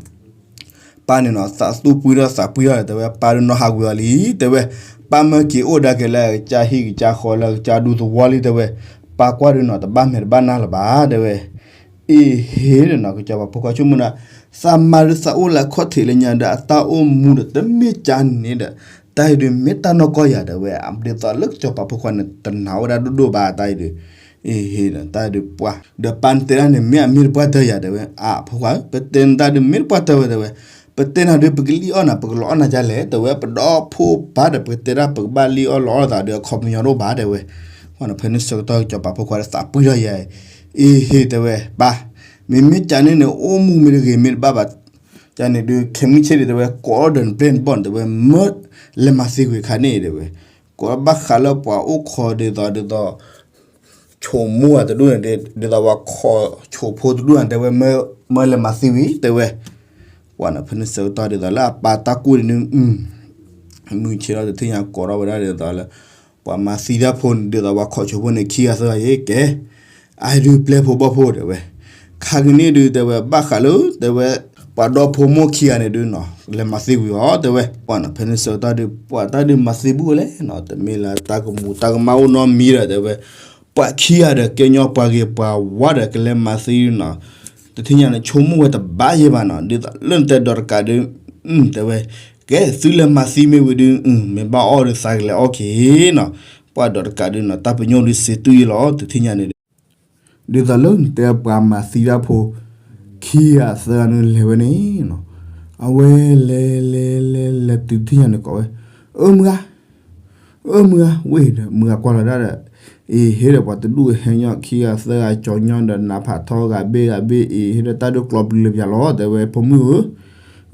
ပၢ်န့ၣ်နီၤ သးသူၣ်ပှံထီၣ်သးပှံထီၣ် တဲဝဲ, ပၢ်ဒုးနီၢ်ဟးဝံၤအီၤလံ တဲဝဲ, ပၢ်မၢက့ၤအိၣ်ဒါက့ၤလၢကစၢ်ဟံၣ်ကစၢ်ဃီလၢကစၢ်ဒူသဝီလံ တဲဝဲ, ပၢ်ကွၢ်ဒုးနီၤ တဘၣ်မဲာ်တဘၣ်နါလၢၤဘၣ် တဲဝဲ, အ့ဟ့ဒီးနီၤ ကစီၤပၤဖိခွါဆိကမိၣ်ဒီး, သးမါဒုးသးအိၣ်လၢအခီၣ်ထံးလၢညါဒီး အတၢ်အိၣ်မူဒီးတမ့ၢ်ကါန့ၣ်ဒီး, တၢ်အံၤဒုးမ့ၢ်တၢ်နီၢ်ကီၢ်ယၤ တဲဝဲ, ဒ်သိးလၢကစီၤပၤဖိခွါန့ၣ် တနာ်ဝဲဒၣ်ဒိၣ်ဒိၣ်ဘၣ် တၢ်အံၤဒုး, အ့ဟ့ဒီး တၢ်အံၤဒုးပှၢ် ဒီးပၢ်နတဲဒၣ်န့ၣ် မ့ၢ်အမ့ၢ်တပှၢ်တၢၢ်ယၤ တဲဝဲ, အါ ဖိခွါဧၢ ပတဲနတၢ်ဒုးမ့ၢ်တပှၢ်တၢၢ်ဝဲ တဲဝဲ, ပတဲနၤဒုး ပကလံၣ်အီၣ်နၤ ပကလီၤအီၣ်နၤဒ်လဲၣ် တဲဝဲ, ပဒီဖိပၢ်ဒီး ပကတဲဒၣ် ပကဘၣ်လံၣ်အီၣ်လီၤအီၣ်သးဒီး အခီပညီတအိၣ်ဘၣ် တဲဝဲ, ဖဲန့ၣ်ဆၢကတီၢ်ကစီၤပၤဖိခွါဒီးသးပှံထီၣ်ယၤ, အ့ဟ့ တဲဝဲ, ပၢ်, မ့မ့ၢ်ကါန့ၣ်န့ၣ် အိၣ်မူမ့ၢ်တဂ့ၤမ့ၢ်တဘၣ်ဘၣ်, ကါန့ၣ်ဒုး ခဲမုၢ်ဆ့ၣ်ဒံး တဲဝဲ, ကိးဒီးနပျဲၢ်နဘီၣ်န့ၣ် တဲဝဲ, မၢလဲၤမၤသံကွံာ်ခါန့ၣ် တဲဝဲ, ကိးဘၣ်ဃးလၢပှၤအိၣ်ခိးဒ်သိးဒ်သိး ဆိမိၣ်အတဒူၣ်န့ၣ် ဒ်သိးပှၤခိးဆိဖိတဒူၣ်န့ၣ် တဲဝဲ, မၢလဲၤမၤသံဝံၤ တဲဝဲ, ပှၢ်နီၤ ဖဲန့ၣ်ဆၢကတီၢ်ဒ်သိးလၢအပၢ်တၢ်ကူၣ်န့ၣ်ဒုး မုၢ်ဆ့ၣ်ထီၣ်တထံၣ်ညါကိးထီၣ်ဝဲဒၣ်ဒ်သိးလၢ ပှၤမၤသံတၢ်ဖိန့ၣ် ဒ်သိးပှၤခိးဆိဖိန့ၣ် ခံဂၤသၢဂၤယဲကဲ, အါဒုးပျဲၢ်ဖိဘီၣ်ဖိ တဲဝဲ, ခါက့ၤန့ၣ်ဒုး တဲဝဲ ဘၣ်ဃးလၢ တဲဝဲ, ပှၤဒီဖိမိၢ်ခံဂၤန့ၣ်ဒုးနီၤ လဲၤမၤသံဝံၤအီၤ တဲဝဲ, ပှၢ်နီၤ ဖဲန့ၣ်ဆၢကတီၢ်ဒုး ပှၤတၢ်ဒုးမၤသံဘူးဝဲလဲၣ်နီၤ တမ့ၢ်လၢတၢ်ကမူၤတၢ်ကမၣ်အိၣ်နီတမံၤဒီး တဲဝဲ, ပှၤခံဂၤဒီး ကဲညီပှၤဂ့ၤပှၤဝါဒီး ကလဲၤမၤသံနီၤ, တထံၣ်ညါန့ၣ် ဆိကမိၣ်ဝဲတဘၣ်ယဲဘၣ်နီၤ ဒ်သိးလၢနတဲဒီးတကးဒုး, တဲဝဲ, ကဲ သုလဲၤမၤသံမ့ၢ်ဝံၤဒုး မ့ၢ်ဘၣ်အီၣ်ဒုးသးကလဲၤအီၣ်က့ၤနီၤ, ပှၢ်ဒီးတကးဒုးနီၤ တၢ်ပညိၣ်ဒုးစံးတုၤယဲလီၤ တထံၣ်ညါန့ၣ်ဒုး ဒ်သိးလၢနတဲပှၤမၤသံတၢ်ဖိ ခံဂၤသၢဂၤန့ၣ်လဲၤဝဲန့ၣ်နီၤ, အဝဲလဲၤလဲၤလဲၤလဲၤတုၤတထံၣ်ညါန့ၣ်ကိးဝဲ, အၢ မုၢ်ဂၤ, အၢ မုၢ်ဂၤ ဝ့ၢ်ဒီး မုၢ်ဂၤကွၢ်လီၤဒၣ်ဒီး, အ့ဟ့ဒီး ပှၤတဒူၣ်ဟဲညီခံဂၤသၢဂၤကၠီညီဒီး နးဖးထီဂၤဘ့ၣ်ဂၤဘ့ၣ် အ့ဟ့ဒီး တၢ်ဒုးကျီပျံၤလၢပျၢၤလီၤ တဲဝဲ, ဖိမုၣ်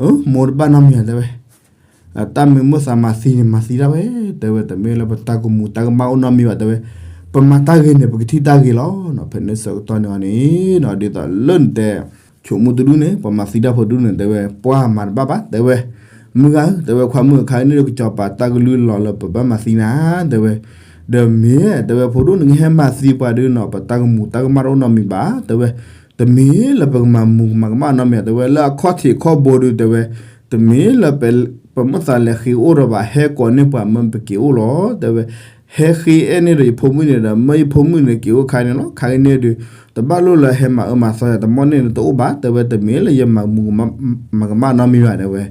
ဧၢ, မိၢ်တဘၣ်နီတမံၤ တဲဝဲ တၢ်မ့ၢ်မိၣ်သးမၤသံန့ၣ် မၤသံဒၣ်ဝဲ, တဲဝဲ တမ့ၢ်လၢပတၢ်ကမူၤတၢ်ကမၣ်အိၣ်နီတမံၤဘၣ် တဲဝဲ, ပမၤတၢ်ဂ့ၤန့ၣ် ပကထံၣ်တၢ်ဂ့ၤလီၤနီၤ, ဖဲန့ၣ်ဆၢကတီၢ်န့ၣ်အီၤန့ၣ်နီၤ ဒ်သိးလၢနတဲ ဆိကမိၣ်တဒူၣ်န့ၣ် ပှၤမၤသံတၢ်ဖိတဒူၣ်န့ၣ် တဲဝဲ ပှၢ်မၤတဘၣ်ဘၣ် တဲဝဲ, မုၢ်ဂၤဧၢ တဲဝဲ ခွါမုၣ်အခါန့ၣ်ဒီး ကစီၤပၤတၢ်ကလုၢ်လီၤလၢပဘၣ်မၤသံနၤ တဲဝဲ, ဒီးမ့ၢ် တဲဝဲ ဖိဒိၣ်နကဟဲမၤသံပှၤဒုးနီၤ ပတၢ်ကမူၤတၢ်ကမၣ်တအိၣ်နီတမံၤဘၣ် တဲဝဲ, တမ့ၢ်လၢပကမၤမူၤမၤကမၣ်နီတမံၤ တဲဝဲ လၢအခီၣ်ထံးခီၣ်ဘိဒုး တဲဝဲ, တမ့ၢ်လၢ ပမိၣ်သးလဲၤဃ့အိၣ်ဒီးဘၣ် ဟဲကိးန့ၢ်ပှၤမၢပက့ၤအိၣ်လီၤ တဲဝဲ, ဟဲဃ့အဲၣ်န့ၢ်ဒီးယဖိမုၣ်န့ၣ်ဒီး မၢယဖိမုၣ်န့ၣ်က့ၤအိၣ်ခါန့ၣ်လီၤ ခါက့ၤန့ၣ်ဒုး, တဘၣ်လိၣ်လၢဟဲမၤအၢမၤသီယၤ တမီၢ်န့ၣ်တအိၣ်ဘၣ် တဲဝဲ တမ့ၢ်လၢယမၤမူၤမၤကမၣ်နီတမံၤဘၣ် တဲဝဲ,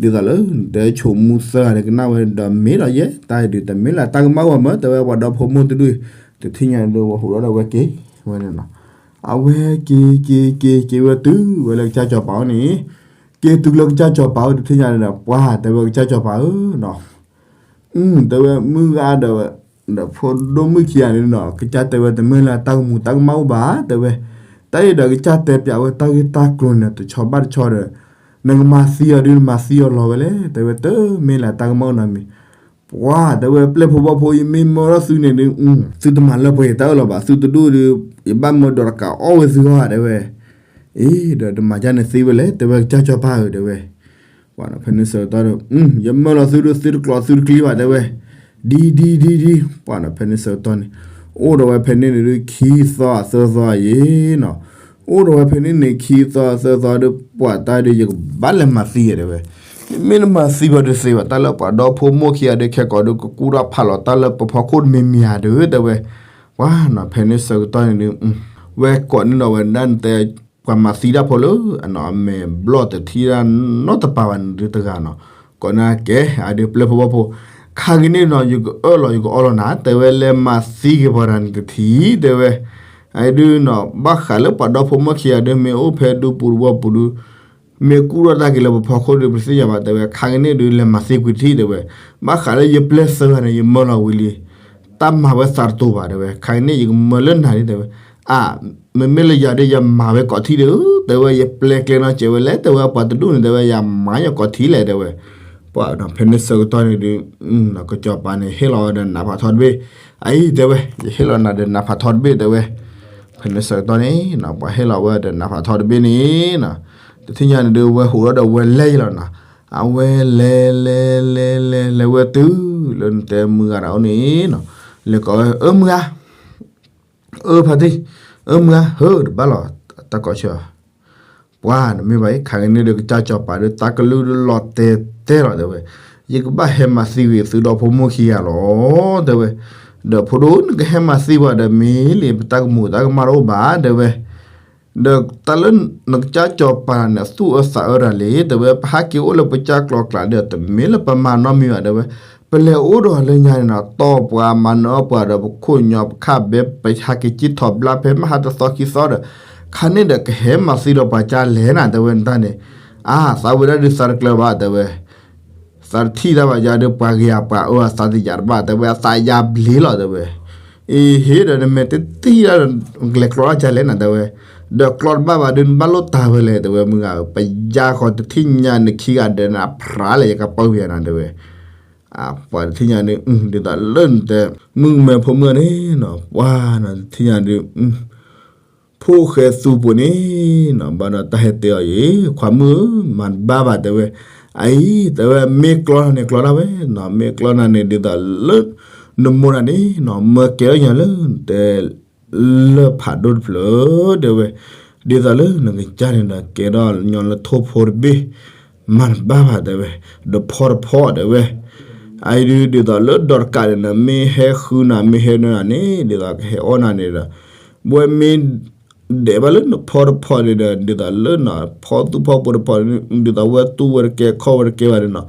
ဒ်သိးလၢ တဲဆိကမိၣ်သၢဂၤန့ၣ်ကနၣ်ဝဲဒီးမ့ၢ်ဒီးယဲ တၢ်အံၤဒုး တမ့ၢ်လၢတၢ်ကမၣ်ဝဲမၢ တဲဝဲ ပှၤဒီဖိမိၢ်တဒူၣ်, တထံၣ်ညါဒုး ဝဲဟူးဒီးဝဲက့ၤဝဲန့ၣ်နီၤ, အဝဲက့ၤက့ၤက့ၤက့ၤဝဲတုၤဝဲလၢကစၢ်စီၤပၤအိၣ်န့ၣ်, က့ၤတုၤလၢကစၢ်စီၤပၤအိၣ် တထံၣ်ညါန့ၣ်ဒီး ပှၢ် တဲဝဲကစၢ်စီၤပၤဧၢနီၤ တဲဝဲ မုၢ်ဂၤဒီး ဒီးဖိဒိၣ်မုၣ်ခံဂၤန့ၣ်နီၤ ကစၢ်တဲဝဲ တမ့ၢ်လၢတၢ်ကမူၤတၢ်ကမၣ်အိၣ်ဘၣ် တဲဝဲ, တၢ်အံၤဒီးကစၢ်တဲပျးဝဲတၢ်ဂ့ၢ်တၢ်ကျိၤန့ၣ် တဆီဘၣ်တဆီဒီး နကမၤသံအီၤဒုး နမၤသံအီၤလီၤဝဲလဲၣ် တဲဝဲ တမ့ၢ်လၢတၢ်ကမၣ်အိၣ်နီတမံၤ, ပှၢ် တဲဝဲ ပျဲၢ်ဖိဘီၣ်ဖိ ယမ့ၢ်မၢထီၣ်သုန့ၣ်ဒုး သုတမၤလၢပှဲၤယတၢ်အၢၣ်လီၤဘၣ် သုတဒူၣ်ဒုး, ယဘၣ်မၢဒီးတကးအီၣ်ဝဲသုဂီၢ်ဧါ တဲဝဲ, အ့ ဒီးတမၤဒ်န့ၣ်သ့ဝဲလဲၣ် တဲဝဲ ကစၢ်စီၤပၤဧၢ တဲဝဲ ပှၢ်နီၤ ဖဲန့ၣ်ဆၢကတီၢ်ဒီး ယမၢလီၤသုဒုး သုတကျိးသုတကျံဘၣ် တဲဝဲ, ဒ်ဒ်ဒ်ဒ် ပှၢ်နီၤ ဖဲန့ၣ်ဆၢကတီၢ်န့ၣ် အိၣ်ဒီးဝဲဖဲန့ၣ်န့ၣ်ဒုး ခံသီသၢသီယံၤနီၤ, အိၣ်ဒီးဝဲဖဲန့ၣ်န့ၣ် ခံသီသၢသီဒီး ပှၢ်တၢ်ဒုး ယကဘၣ်လဲၤမၤသံဧါ တဲဝဲ, မ့ၢ်နမၤသံဘၣ်ဒုးသ့ဘၣ် တၢ်လၢပှၤဒီဖိမိၢ်ခံဂၤဒုး ခဲကိာ်ဒုး ကကူၣ်ထီၣ်ဖးလီၤတၢ်လၢပဖီခိၣ်တမံၤမံၤဧါဒုး တဲဝဲ, ပှၢ်နီၤ ဖဲန့ၣ်ဆၢကတီၢ်န့ၣ်ဒုး ဝဲကိးန့ၢ်ဒီးဝဲဒၣ်နတဲ ပှၤမၤသံတၢ်ဖိလၢ အနီၢ်အမဲာ်ဘျီၣ်တထံၣ်တၢ်နီတပၤဘၣ်န့ၣ်ဒုးတဂၤနီၤ, ကိးန့ၢ်ကဲ အဒုးပျဲၢ်ဖိဘီၣ်ဖိ, ခါက့ၤန့ၣ်နီၤ ယကအၢၣ်လီၤယကအီလီၤနၤ တဲဝဲ လဲၤမၤသံက့ၤပှၤတဂၤန့ၣ်တထံၣ် တဲဝဲ, အဒုးနီၤ ဘၣ်ဃးလၢပှၤဒီဖိမိၢ်ခံဂၤဒုး မ့ၢ်အိၣ်ဖဲဒူပူၤတဝီပူၤဒုး မ့ၢ်ကူၣ်ထီၣ်တၢ်က့ၤလၢပဖီခိၣ်ဒုး ပတသ့ၣ်ညါဘၣ် တဲဝဲ, ခါက့ၤန့ၣ်ဒုး လဲၤမၤသံကွံာ်တထံၣ် တဲဝဲ, ဘၣ်ဃးလၢယပျဲၢ်သၢဂၤန့ၣ် ယမၢလီၤဝံၤလံ တၢ်မၤဝဲသးတတိၤဘၣ် တဲဝဲ, ခါက့ၤန့ၣ် ယကမၢလၢနၤလံ တဲဝဲ, အါ, မ့မ့ၢ်လၢယၤဒီး ယမၤဝဲကိးထံၣ်ဒီး တဲဝဲ ယပျဲကျဲနီတစဲးဝဲလဲၣ် တဲဝဲ ပှၤတဒူၣ်န့ၣ် တဲဝဲ ယမၤညီကိးထံၣ်လဲၣ် တဲဝဲ. ပှၤဖဲန့ၣ်ဆၢကတီၢ်န့ၣ်ဒုး ကစီၤပၤန့ၣ် ဟ့ၣ်လီၤဝဲဒီးနးဖးထီတဘ့ၣ်. အအံၤ တဲဝဲ ယဟ့ၣ်လီၤနၤဒီးနးဖးထီတဘ့ၣ် တဲဝဲ. ဖဲန့ၣ်ဆၢကတီၢ်န့ၣ်နီၤ ပှၤဟ့ၣ်လီၤဝဲဒီးနးဖးထီတဘ့ၣ်န့ၣ်နီၤ, တထံၣ်ညါန့ၣ်ဒုး ဝဲဟူးထီၣ်ဒီးဝဲလဲၤယလီၤနီၤ. အဝဲလဲၤလဲၤလဲၤလဲၤလဲၤဝဲတုၤလၢနတဲမုၢ်ဂၤန့ၣ်အိၣ်န့ၣ်နီၤ, လဲၤကိးဝဲ အၢ မုၢ်ဂၤ အၢဖါတံၢ်, အၢမုၢ်ဧၢ, ဟၢတဘၣ်လီၤ, တၢ်ကိးဆၢ, ပှၤနမ့ၢ်ဘၣ်အံၤ ခါကန့ၣ်ဒီး ကစၢ်စီၤပၤဒီး တၢ်ကလုၢ်လီၤတဲာ်တဲာ်လီၤ တဲဝဲ, ယကဘၣ်ဟဲမၤသံဝံၤသုဒီဖိမိၢ်ခံဂၤလီၤ တဲဝဲ, ဒီးဖိဒိၣ် နကဟဲမၤသံပှၤဒီး မ့ၢ်လံ ပတၢ်ကမူၤတၢ်ကမၣ်တအိၣ်ဘၣ် တဲဝဲ ဒီးတၢ်လၢနကစၢ်စီၤပၤန့ၣ် သူၣ်အၢသးအၢတၢ်လံ တဲဝဲ, ပဟဲက့ၤအိၣ်လၢပကစၢ်ကျိၤကျဲဒီး တမ့ၢ်လၢပမၤနီတမံၤဘၣ် တဲဝဲ, ပလဲၤအိၣ်ဒီးလၢညါန့ၣ်နီၤ တီၢ်ပှၤမၤနၢၤအီၣ်ပှၤဒီး ပခိၣ်ညီပခါဘဲ ပဟးက့ၤကံၣ်ထီၣ်ဘျါဖဲမဟါတသီခံသီဒီး ခါန့ၣ်ဒီးကဟဲမၤသံဒီးပှၤကၢ်လဲၣ်နၤ တဲဝဲ နတၢ်န့ၣ်, အါ သးဝဲဒၣ်ဒုးသးတကျၢၤဘၣ် တဲဝဲ သးတထံၣ်တၢ်ဘၣ်ယၤဒီး ပှၤဂ့ၤအပှၤအၢအသးတယာ်တဘၣ် တဲဝဲ အသးယါဘျ့လီၤ တဲဝဲ, အံၤ ဟ့ၣ်ဒီးနမဲာ်တထံၣ်တၢ် ကလဲၤကျီတၢ်ကၢ်လဲၣ်နၤ တဲဝဲ, ဒီးကျီတဘၣ်ဘၣ်ဒီး နဘၣ်လိၣ်တၢ်ဝဲလဲၣ် တဲဝဲ မုၢ်ဂၤဧၢ, ပယါဃီတထံၣ်ညါနခံဂၤဒီးနဖျါလဲၣ် ယကပီၢ်ဝံၤနၤ တဲဝဲ, ပှၤတထံၣ်ညါန့ၣ် ဒ်သိးလၢနတဲ မုၣ်ကမဲဖိမုၣ်န့ၣ်နီၤ ပှၤနီၤ တထံၣ်ညါဒီး ဖိၣ်ဃဲသူပူၤန့ၣ်နီၤ ဘၣ်ဒီးတၢ်ဟဲတဲအီၤအံၤ ခွါမုၣ်ဧၢ မၤတဘၣ်ဘၣ် တဲဝဲ, အအံၤ တဲဝဲ မ့ၢ်ကျီနၤန့ၣ်ကျီဒၣ်ဝဲနီၤ မ့ၢ်ကျီနၤန့ၣ် ဒ်သိးလၢ နမိၢ်နၤန့ၣ်နီၤ မၢကဲထီၣ်ညီလၢ တဲ လၢၢ်ဖးဒိၣ်တဖျၢၣ် တဲဝဲ, ဒ်သိးလၢနကစၢ်န့ၣ်ဒီး ကဲထီၣ်ညီလၢထိၣ်ဖိတဘ့ၣ် မၤတဘၣ်ဘၣ် တဲဝဲ, ဒီးဖီတဖီ တဲဝဲ, အအံၤဒုး ဒ်သိးလၢဒီးတကးန့ၣ်နီၤ မ့ၢ်ဟဲဃုနၤ မ့ၢ်ဟဲနၢနၤန့ၣ် ဒ်သိးကဟဲအီၣ်နၤန့ၣ်ဒီး ဝဲမ့ၢ် ဒဲးဘၣ်လၢနဖီတဖီန့ၣ်ဒီး ဒ်သိးလၢနဖီသူၣ်ဖီပူၤတဖီန့ၣ် ဒ်သိးဝဲသူၣ်ဝဲတကဲ ခီၣ်ဝဲတကဲဘၣ်န့ၣ်နီၤ,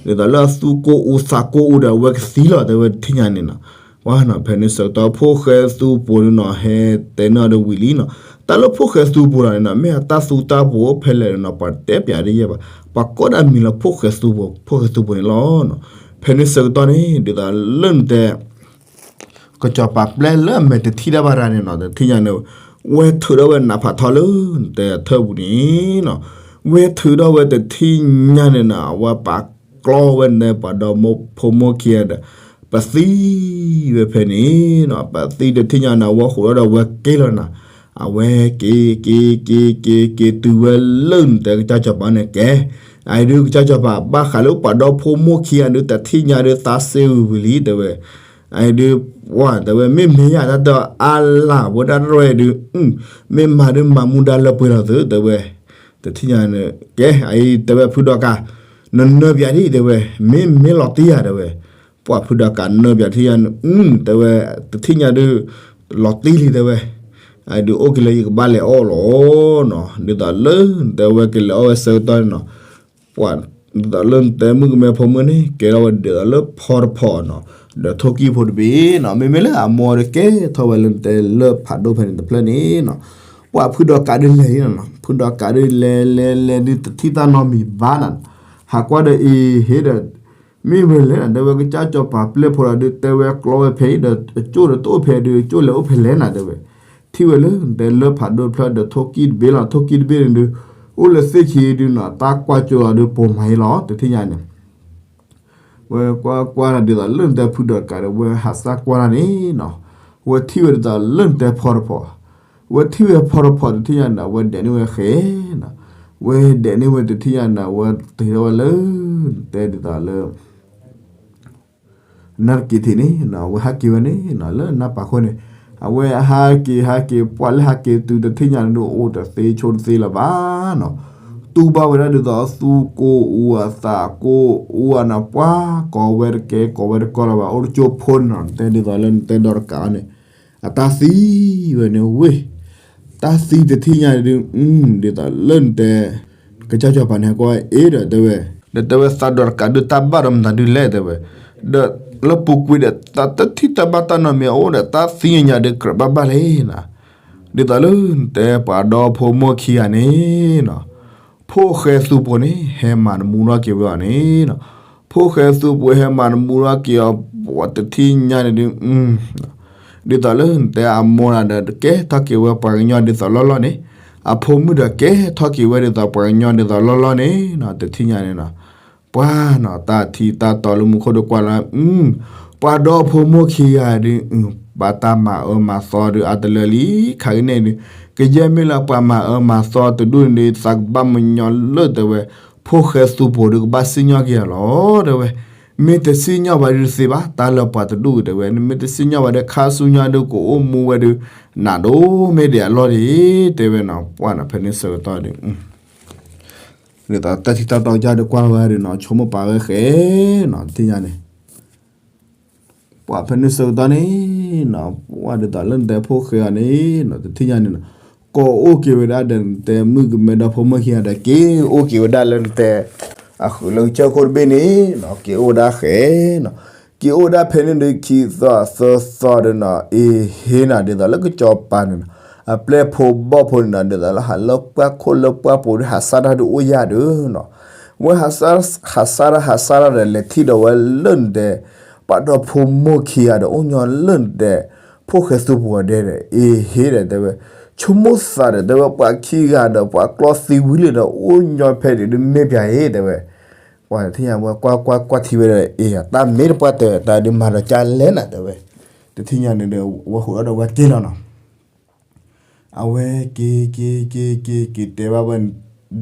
ဒ်သိးလၢအသူၣ်ကိၢ်အူသးကိၢ်အူဒီး အဝဲကသံလီၤ တဲဝဲ တထံၣ်ညါန့ၣ်နီၤ, ပှၤနီၤ ဖဲန့ၣ်ဆၢကတီၢ် ဖိၣ်ဃဲသူပူၤန့ၣ်နီၤ ဟဲတဲန့ၢ်အီၤဒီးဝံၤလံနီၤ, တၢ်လၢဖိၣ်ဃဲသူပူၤလီၤန့ၣ်နီၤ မ့ၢ်အတၢ်သူတၢ်ပူၤအိၣ်ဖဲလဲၣ်န့ၣ်နီၤ ပှၤတတဲပျးတယဲၢ်ဘၣ်, ပှၤကိးဒၣ်မံၤလၢဖိၣ်ဃဲသူပူၤ ဖိၣ်ဃဲသူပူၤန့ၣ်လီၤနီၤ, ဖဲန့ၣ်ဆၢကတီၢ်န့ၣ် ဒ်သိးလၢနတဲ ကစီၤပၤပျဲလၢအမဲာ်တထံၣ်တၢ်ဘၣ်တၢ်န့ၣ်နီၤ တထံၣ်ညါန့ၣ် ဝဲထုးထီၣ်ဝဲနးဖးထီလၢနတဲအထၢၣ်ပူၤန့ၣ်နီၤ, ဝဲထုးထီၣ်ဝဲတထံၣ်ညါန့ၣ်နီၤ အဝဲပာ်ကျီဝဲန့ၣ်ပှၤဒီမိၢ်ဖိမိၢ်ခံဂၤဒီး ပသံဝဲဖဲန့ၣ်နီၤ, ပသံတထံၣ်ညါန့ၣ် အဝဲဃိးထီၣ်ဒီးဝဲက့ၤလီၤနၤ, အဝဲက့ၤ က့ၤ က့ၤ က့ၤ က့ၤတုၤဝဲလၢနတဲကစၢ်စီၤပၤန့ၣ် ကဲ, အအံၤဒုးကစၢ်စီၤပၤဘၣ်ဃးလၢပှၤဒီဖိမိၢ်ခံဂၤဒုး တထံၣ်ညါဒုးသးစ့ဝံၤဝံၤလံ တဲဝဲ, အအံၤဒုး ပှၤ တဲဝဲ မ့မ့ၢ်ယၤတၢ်တအါလၢ် ဝဲဒၣ်ရဲၣ်ဒုး မ့ၢ်မၤဒုးမၤမူဒါလၢပှဲၤလီၤသု တဲဝဲ, တထံၣ်ညါန့ၣ် ကဲ အအံၤ တဲဝဲ ဖုဒီးကး နနၢပၠးဒ် တဲဝဲ, မ့မ့ၢ်လီၤတံၢ်ယၤ တဲဝဲ, ပှၤဖုဒီးကးနၢပၠးတထံၣ်ညါန့ၣ် တဲဝဲ တထံၣ်ညါဒုး လီၤတံၢ်လံ တဲဝဲ, အဒုးအိၣ်က့ၤလၢယကဘၣ်လဲၤအီၣ်လီၤနီၤ, ဒ်သိးလၢ တဲဝဲကလဲၤအီၣ်ဝဲဆၢကတီၢ်န့ၣ်နီၤ, ပှၤ ဒ်သိးလၢနတဲမုၣ်ကမဲဖိမုၣ်န့ၣ် ကဲထီၣ်ဝဲဒ်သိးလၢဖီတဖီနီၤ, ဒီးထိၣ်ကံၢ်ဖိတဘ့ၣ်နီၤ, မ့မ့ၢ်လၢအမိၢ်ဒီးကဲထီၣ်ဝဲလၢနတဲလၢၢ်ဖးဒိၣ်ဖဲန့ၣ်တဖျၢၣ်န့ၣ်နီၤ, ပှၤဖုဒီးကးဒုးလဲၤလံနီၤ, ဖုဒီးကးဒုးလဲၤလဲၤလဲၤဒုးတထံၣ်တၢ်နီတမံၤဘၣ်နီၤ, ဟးကွၢ်ဒီးအံၤဟ့ၣ်ဒီး မ့ၢ်ဝဲလဲၣ်နီၤ, တဲဝဲကစၢ်စီၤပၤပျဲၢ်ဖိဒီးဒုး တဲဝဲကျီဝဲဖဲအံၤဒီး အကၠိၣ်ဒီးတအိၣ်ဖဲဒုး အကၠိၣ်လဲၤအိၣ်ဖဲလဲၣ်နီၤ တဲဝဲ, ထံၣ်ဝဲလၢနတဲလၢၢ်ဖးဒိၣ်တဖျၢၣ်ဒီးထိၣ်ကံၢ်တဘ့ၣ်လီၤ, ထိၣ်ကံၢ်တဘ့ၣ်န့ၣ်ဒုး အိၣ်လၢသ့ၣ်ခံဒုးနီၤ တၢ်ကွၢ်ကၠိလီၤဒုးပိာ်မၤအံၤလီၤ တထံၣ်ညါန့ၣ် ဝဲကွၢ်ကွၢ်တၢ်ဒ်သိးလၢနတဲဖုဒီးကးဒီး ဝဲဟးစၢ်ကွၢ်တၢ်န့ၣ်နီၤ, ဝဲထံၣ်ဝဲဒ်သိးလၢနတဲဖီတဖီ, ဝဲထံၣ်ဝဲဖီတဖီတထံၣ်ညါန့ၣ် ဝဲဒဲးန့ၢ်ဝဲဃဲနီၤ, ဝဲဒဲးန့ၢ်ဝဲတထံၣ်ညါန့ၣ် ဝဲတ့ထီၣ်ဝဲလၢ နတဲဒ်သိးလၢ နၢ်တက့ၤထံးန့ၣ်နီၤ, အဝဲဟးက့ၤဝဲန့ၣ်နီၤ လၢနၢ်ပာ်ခိၣ်န့ၣ်, အဝဲဟးက့ၤဟးက့ၤ ပှၤလၢဟးက့ၤတုၤတထံၣ်ညါန့ၣ်ဒုး အိၣ်တသ့ဆိတသ့လၢၤဘၣ်နီၤ, တူၢ်ဘၣ်ဝဲဒၣ်ဒ်သိးသူၣ်ကိၢ်အူအသးကိၢ်အူအနီၤ, ပှၤကိးဝဲတကဲကိးဝဲတကီလၢၤဘၣ်, အိၣ်တကၠိဖိန့ၣ်နီၤ, နတဲဒ်သိးလၢနတဲဒီးတကးအီၤန့ၣ် အတၢ်သံဝဲန့ၣ်ဝ့ၢ်, တၢ်သံတထံၣ်ညါဒုး ဒ်သိးလၢနတဲ ကစၢ်စီၤပၤန့ၣ် ကွၢ်အ့ဒီးတဲဝဲ, ဒီးတဲဝဲသးဒီးတကးဒုးတၢ်ဘၣ်ဒီးမတၤဒုးလဲၣ် တဲဝဲ, ဒီးလၢပူၤကွံာ်ဒီး သးတထံၣ်တၢ်ဘၣ်တၢ်နီတမံၤ အအိၣ်ဒီးတၢ်သံညါညါဒုး ကြၢးဘၣ်ဘၣ်လံနီၤ, ဒ်သိးလၢနတဲပှၤဒီဖိမိၢ်ခံဂၤန့ၣ်နီၤ, ဖိၣ်ဃဲသူပူၤန့ၣ် ဟဲမၤတမူထီၣ်က့ၤဝဲအီၤန့ၣ်နီၤ, ဖိၣ်ဃဲသူပူၤဟဲမၤတမူထီၣ်က့ၤအီၤ ပှၤတထံၣ်ညါန့ၣ်ဒုး အ ဒ်သိးလၢနတဲအမိၢ်ဒီး ကဲထီၣ်က့ၤဝဲပှၤကညီဒ်သိးလီၢ်လီၢ်န့ၣ်, အဖိမုၣ်ဒီးကဲထီၣ်က့ၤဝဲဒ်သိးပှၤကညီဒ်သိးလီၢ်လီၢ်န့ၣ်နီၤ, တထံၣ်ညါန့ၣ်နီၤ, ပှၤနီၤ တၢ်ထံတၢ်တီလၢမူခိၣ်ဒီးကွၢ်လီၤ, ပှၤဒီဖိမိၢ်ခံဂၤဒုး ဘၣ်တၢ်မၤအၢမၤသီဒုးအါတလၢလံ, ခါကန့ၣ်ဒုး ကယဲၢ်မ့ၢ်လၢပှၤမၤအၢမၤသီတဒူၣ်န့ၣ်ဒုး သးကဘၣ်မညီလၢတဲဝဲ, ဖိၣ်ဃဲသူပူၤဒုးကဘၣ်စံၣ်ညီၣ်က့ၤအီၤလီၤ တဲဝဲ. မ့ၢ်တစံၣ်ညီၣ်ဘၣ်ဒုးတသ့ဘၣ်, တၢ်လၢပှၤတဒူၣ်တဲဝဲ, နမ့ၢ်တစံၣ်ညီၣ်ဘၣ်ဒီးခါဆူညါဒုးကအိၣ်မူဝဲဒုး နးဒိၣ်မ့ၢ်ဒံးအလီၢ်ဒံး တဲဝဲနီၤ, ပှၤနီၤ ဖဲန့ၣ်ဆၢကတီၢ်ဒုး ဒ်သိးတၢ်ထံတၢ်တီကစၢ်ဒုးကွၢ်ဝဲဒုးနီၤ ဆိကမိၣ်ပာ်ဝဲဃဲနီၤ တထံၣ်ညါန့ၣ် ပှၤဖဲန့ၣ်ဆၢကတီၢ်န့ၣ်နီၤ ပှၤဒ်သိးလၢနတဲဖိၣ်ဃဲအီၤန့ၣ်နီၤ တထံၣ်ညါန့ၣ်နီၤ ကိးအိၣ်က့ၤဝဲဒၣ်ဒီးနတဲမုၣ်ကမဲဒီဖိမိၢ်ခံဂၤဒီး က့ၤအိၣ်က့ၤဝဲဒၣ်လၢနတဲ အဃုာ်လၢကစၢၢ်ခိၣ်တဘ့ၣ်န့ၣ်နီၤ က့ၤအိၣ်ဝဲဒၣ်ဃဲနီၤ က့ၤအိၣ်ဒၣ်ဖဲန့ၣ်ဒုးခံသီသၢသီဒုးနီၤ အ့ဟ့နီၤ ဒ်သိးလၢကစီၤပၤန့ၣ်နီၤ အပျဲၢ်ဖိဘီၣ်ဖိန့ၣ်နီၤ ဒ်သိးလၢဟးလၢပှၢ်ခိၣ်လၢပှၢ်ပူၤဒုး ဟးစၢ်တၢ်ဒုးအိၣ်ယၢ်ဒုးနီၤ ဝဲဟးစၢ် ဟးစၢ်တၢ်ဟးစၢ်တၢ်ဒီး လဲၤထံၣ်ဒီးဝဲလၢနတဲ ပှၤဒီဖိမိၢ်ခံဂၤဒီး အိၣ်ညီလၢနတဲ ဖိၣ်ဃဲသူပူၤအီၤဒဲဒီး အ့ဟ့ဒီးတဲဝဲ ဆိကမိၣ်သးဒီးတဲဝဲ ပှၤခံဂၤဒီး ပှၤကျီသံဝံၤလံဒီး အိၣ်ညီဖဲဒုး မ့ၢ်ပၠးအံၤတဲဝဲ ပှၤတထံၣ်ညါဝဲ ကွၢ်ကွၢ်ကွၢ်ထံဝဲဒီး အ့ တၢ်မ့ၢ်တပှၢ်တၢၢ် တၢ်ဒုးမၤဒီးကၢ်လဲၣ်နၤတဲဝဲ တထံၣ်ညါန့ၣ်ဒီး ဝဲဟူးထီၣ်ဒီးဝဲက့ၤလီၤနီၤ အဝဲက့ၤ က့ၤ က့ၤ က့ၤ က့ၤတဲဘၣ်ဝဲ ဒ်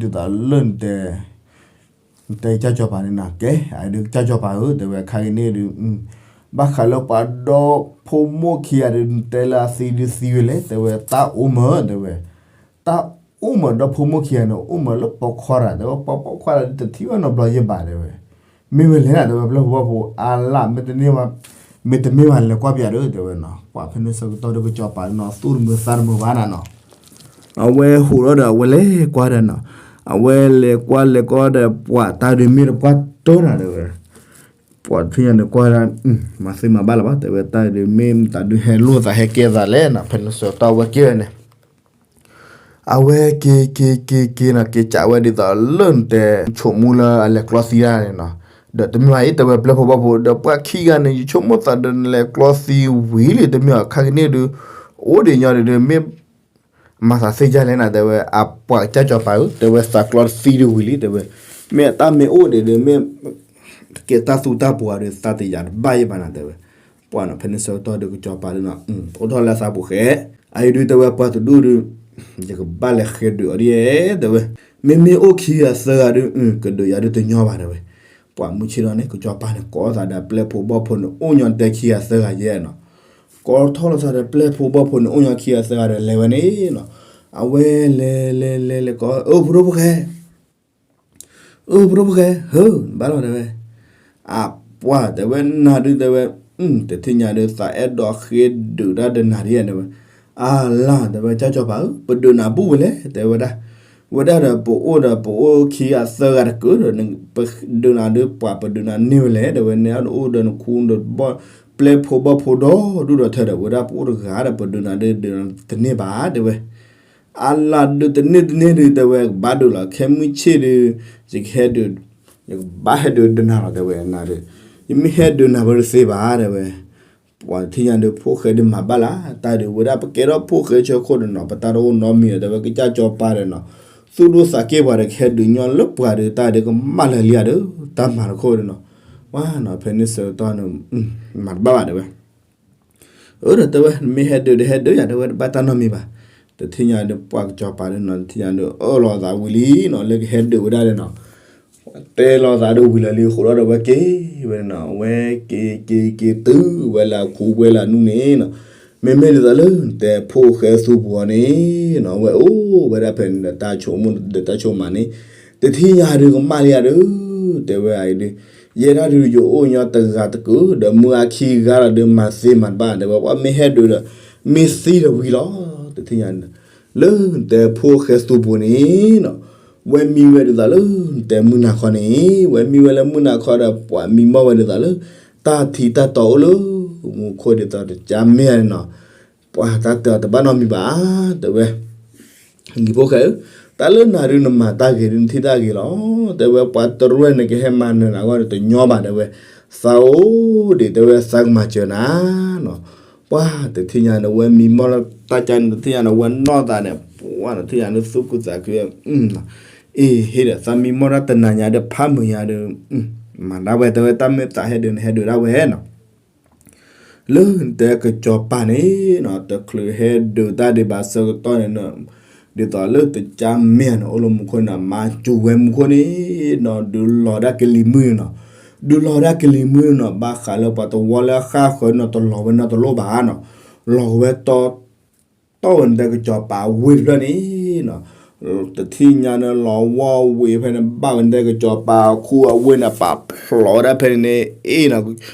သိးလၢနတဲ နတဲကစၢ်စီၤပၤန့ၣ်နီၤ ကဲ အဒုးကစၢ်စီၤပၤဧၢ တဲဝဲ ခါကန့ၣ်ဒုး ဘၣ်ဃးလၢပှၤဒီဖိမိၢ်ခံဂၤဒုး နတဲလၢအသံဒုးသံဝဲလဲၣ် တဲဝဲ တၢ်အိၣ်မၢ တဲဝဲ တၢ်အိၣ်မၢဒီဖိမိၢ်ခံဂၤန့ၣ် အိၣ်မၢလၢပိာ်ခွါတၢ် တဲဝဲ ပှၤပိာ်ခွါတၢ်ဒုးတထံၣ်ဝဲနီတဘျီယဲၢ်ဘၣ် တဲဝဲ မ့ၢ်ဝဲလဲၣ်နၤ တဲဝဲ ပျဲၢ်ဖိဘီၣ်ဖိအါလၢ် မ့တမ့ၢ်ဘၣ် မ့တမ့ၢ်ဘၣ်လဲၤကွၢ်ပၠးဒီး တဲဝဲနီၤ ပှၤဖဲန့ၣ်ဆၢကတီၢ်ဒုးကစီၤပၤနီၤ သူၣ်တမုာ်သးတမုာ်ဘၣ်နၤနီၤ အဝဲဟူးထီၣ်ဒီး အဝဲလဲၤကွၢ်ဒီးနီၤ အဝဲလဲၤကွၢ်လဲၤကွၢ်ဒီး ပှၤတၢ်ဒုးမ့ၢ်တပှၢ်တၢၢ်နၤ တဲဝဲ ပှၤတထံၣ်ညါန့ၣ်ကွၢ်ဒၣ် မၤသ့မၤဘၣ်လၢၤဘၣ် တဲဝဲ တၢ်ဒုးမ့ၢ်မတၤဒုးဟဲလိာ်သးဟဲကဲသးလဲၣ်နီၤ ဖဲန့ၣ်ဆၢကတီၢ်ဝဲက့ၤဝဲန့ၣ် အဝဲက့ၤ က့ၤ က့ၤ က့ၤနီၤ က့ၤကးဝဲဒ်သိးလၢနတဲ ဆိကမိၣ်လၢအလဲၤကျီသံဒၣ်န့ၣ်နီၤ ဒီးတမ့ၢ်ဘၣ်အံၤ တဲဝဲပျဲၢ်ဖိဘီၣ်ဖိ ဒီးပှၤခံဂၤန့ၣ် ယဆိကမိၣ်သးဒီးနလဲၤကျီသံဝံၤလံ တမ့ၢ်အခါကန့ၣ်ဒုး အိၣ်ဒံးညီဒုး မ့ၢ်မၤသးသ့ၣ်ညါလဲၣ်နၤ တဲဝဲ အပှၤကစၢ်စီၤပၤဧၢ တဲဝဲ သးကျီသံဒုးဝံၤလံ တဲဝဲ မ့ၢ်အတၢ်မ့ၢ်အိၣ်ဒံးဒုး မ့ၢ် ကဲတၢ်သူတၢ်ပှၤဒီး သးတယာ်တဘၣ်ယဲၢ်ဘၣ်နၤ တဲဝဲ ပှၤနီၤ ဖဲန့ၣ်ဆၢကတီၢ်ဒုးကစီၤပၤဒုးနီၤ အိၣ်ထီၣ်လၢသးပူၤဃဲ အအံၤဒုးတဲဝဲပှၤတဒူၣ်ဒုး ယကဘၣ်လဲၤဃဲဒုးအီၤဒ် တဲဝဲ မ့မ့ၢ်အိၣ်ခံဂၤသၢဂၤဒုး ကဒုးယၤဒုးတညီဘၣ် တဲဝဲ ပှၤမုၢ်ဆ့ၣ်ထီၣ်န့ၣ် ကစီၤပၤန့ၣ် ကိးသးဒီးပျဲၢ်ဖိဘီၣ်ဖိန့ၣ် အိၣ်ညီတဲခံဂၤသၢဂၤယဲၢ်နီၤ ကိးထီၣ်လိာ်သးဒီးပျဲၢ်ဖိဘီၣ်ဖိန့ၣ် အိၣ်ညီခံဂၤသၢဂၤဒီး လဲၤဝဲန့ၣ်နီၤ အဝဲလဲၤ လဲၤ လဲၤ လဲၤကိး အၢ ဖိဒိၣ်ဖိၣ်ဃဲ အၢ ဖိဒိၣ်ဖိၣ်ဃဲ ဟၢ ဘၣ်လီၤ တဲဝဲ အပှၤ တဲဝဲ နၤဒုး တဲဝဲ တထံၣ်ညါဒုး သးအဲၣ်ဒိးဃ့ဒုးတၢ်ဒီးနၤဒ်ယဲၢ် တဲဝဲ အလၤ တဲဝဲ ကစၢ်စီၤပၤဧၢ ပဒုးနၤဘူၣ်ဝဲလဲၣ် တဲဝဲဒၣ် ဝဲဒၣ်ဒီးပအိၣ်ဒီးပအိၣ်ခံဂၤသၢဂၤတကၢၢ်ဒီး ပဒုးနၤဒုး ပှၤပဒုးနၤန့ၢ်ဝဲလဲၣ် တဲဝဲ နအိၣ်ဒီးနခူဒီး ပျဲၢ်ဖိဘီၣ်ဖိဒီဒူၣ်ဒီထၢဒီး ဝဲဒၣ်ပအိၣ်တဂၤဒီး ပဒုးနၤဒုး ဒုးနၤတန့ၢ်ဘၣ် တဲဝဲ အလၤဒုးတန့ၢ်တန့ၢ်ဒုး တဲဝဲ ကဘၣ်ဒုးလီၤ ခဲမုၢ်ဆ့ၣ်ဒုး ယကဟဲဒုး ယကဘၣ်ဟဲဒုးဒုးနၤလီၤ တဲဝဲ နၤဒုး ယမ့ၢ်ဟဲဒုးနၤဝဲတသ့ဘၣ် တဲဝဲ ပှၤတထံၣ်ညါဒုး ဖိၣ်ဃဲဒုးမၤဘၣ်လၢ် တၢ်ဒုးဝဲဒၣ် ပကဲထီၣ်ဖိၣ်ဃဲဆၢခိၣ်ဒီးနီၤ ပတၢ်တအိၣ်နီတမံၤဒီး တဲဝဲ ကစၢ်စီၤပၤဒီးနီၤ သူၣ်ဒိၣ်သးက့ၢ်ပှၤဒီး ကဟဲဒုးညီလၢပှၤဒီး တၢ်ဒုးကမၣ်လၢာ်လံဧါဒီး တၢ်မၤတခိၣ်ဒီးနီၤ ဝဲနီၤ ဖဲန့ၣ်ဆၢကတီၢ်န့ၣ် မၤတဘၣ်ဘၣ် တဲဝဲ အၢ ဒီးတဲဝဲ နမ့ၢ်ဟဲဒုးဒီးဟဲဒုးယၤ တဲဝဲ တဘၣ်တၢ်နီတမံၤဘၣ် တထံၣ်ညါဒီး ပှၤကစီၤပၤဒီးနီၤ တထံၣ်ညါဒီး အၢၣ်လီၤသးဝံၤလံနီၤ လၢကဟဲဒုးဝဲဒၣ်ဒီးနီၤ တဲလီၤသးဒီးဝံၤလၢာ်လံ ဃိးဒီးဝဲက့ၤဝဲနီၤ ဝဲက့ၤက့ၤက့ၤတုၤဝဲလၢခူဝဲလၢနူၢ်န့ၣ်နီၤ မ့မ့ၢ်ဒ်သိးလၢနတဲဖိၣ်ဃဲသူပူၤအီၤန့ၣ်နီၤ ဝဲအိၣ်ဝဲဒၣ်ဖဲန့ၣ်ဒီး တၢ်ဆိကမိၣ်ဒီးတၢ်ဆိကမးန့ၣ် တထံၣ်ညါဒုးကမၣ်လံဧါဒီး တဲဝဲအံၤဒုး ယဲဒၣ်ဒုးယအိၣ်ညီတဂၤတကုာ်ဒီး မုၢ်အါခံဂၤလီၤဒီး မၤသ့မၤတဘၣ် တဲဝဲ ပှၤမ့ၢ်ဟဲဒုးဒီး မ့ၢ်သံဒီးဝံၤလီၤ တထံၣ်ညါ လၢနတဲဖိၣ်ဃဲသူပူၤန့ၣ်နီၤ ဝဲမံဝဲဒ်သိးလၢနတဲမုၢ်နၤခီန့ၣ် ဝဲမံဝဲလၢမုၢ်နၤခီဒီး ပှၤမံမီၢ်ဝဲဒ်သိးလၢ တၢ်ထံတၢ်တီအိၣ်လၢ မူခိၣ်ဒ်သိးတကၢ်မ့ၢ်န့ၣ်နီၤ ပှၤတၢ်တဲအီၤတဘၣ်နီတမံၤဘၣ် တဲဝဲ လံၤဖိၣ်ဃဲဧၢ တၢ်လၢနၤဒုးနမၤတၢ်ဂ့ၤဒုးနထံၣ်တၢ်ဂ့ၤလီၤ တဲဝဲ ပှၤတရူၢ်န့ၣ်ကဟဲမၤနၢၤနၤအဂီၢ်န့ၣ်တညီဘၣ် တဲဝဲ သးအိၣ်ဒံး တဲဝဲ သးကမၤစၢၤနၤနီၤ ပှၤတထံၣ်ညါန့ၣ် ဝဲမံမီၢ်လၢတၢ်ကါန့ၣ် တထံၣ်ညါန့ၣ် ဝဲနီၢ်သးန့ၣ် ပှၤတထံၣ်ညါန့ၣ် သူၣ်ခုသးခု အ့ၣ် ဟ့ၣ်ဒီးသးမံမီၢ်တၢ်တနၤညါဒီး ဖးမုာ်ညါဒီး မၤဒၣ်ဝဲ တဲဝဲ တၢ်မ့ၢ်သးဟဲဒုးန့ၣ် ဟဲဒုးဒၣ်ဝဲနီၤ လၢနတဲကစီၤပၤန့ၣ်နီၤ တချုးဟဲဒုးတၢ်ဒံးဘၣ်ဆၢကတီၢ်န့ၣ်နီၤ ဒ်သိးလၢတကါမ့ၢ်န့ၣ် အိၣ်လၢမူခိၣ်န့ၣ် မၤစူၤဝဲမူခိၣ်န့ၣ်နီၤ ဒုးလီၤဒၣ်ကလံၤမုၢ်န့ၣ်နီၤ ဒုးလီၤဒၣ်ကလံၤမုၢ်န့ၣ်နီၤ ဘၣ်ဃးလၢပှၤတဝီလၢအဃၣ်ဃၢၤန့ၣ် တလီၤဝဲနီတလိၣ်ဘၣ်နီၤ လီၤဝဲတီ တီၢ်ဝဲနတဲကစီၤပၤဝ့ၢ်တဖျၢၣ်န့ၣ်နီၤ တထံၣ်ညါန့ၣ် လီၤဝီဝ့ၢ်ဖဲန့ၣ် ဘၣ်ဝဲနတဲကစီၤပၤခူအဝ့ၢ်န့ၣ် ပာ်ဖျိးဝဲဒၣ်ဖဲန့ၣ်န့ၣ် အ့ၣ်နီၤ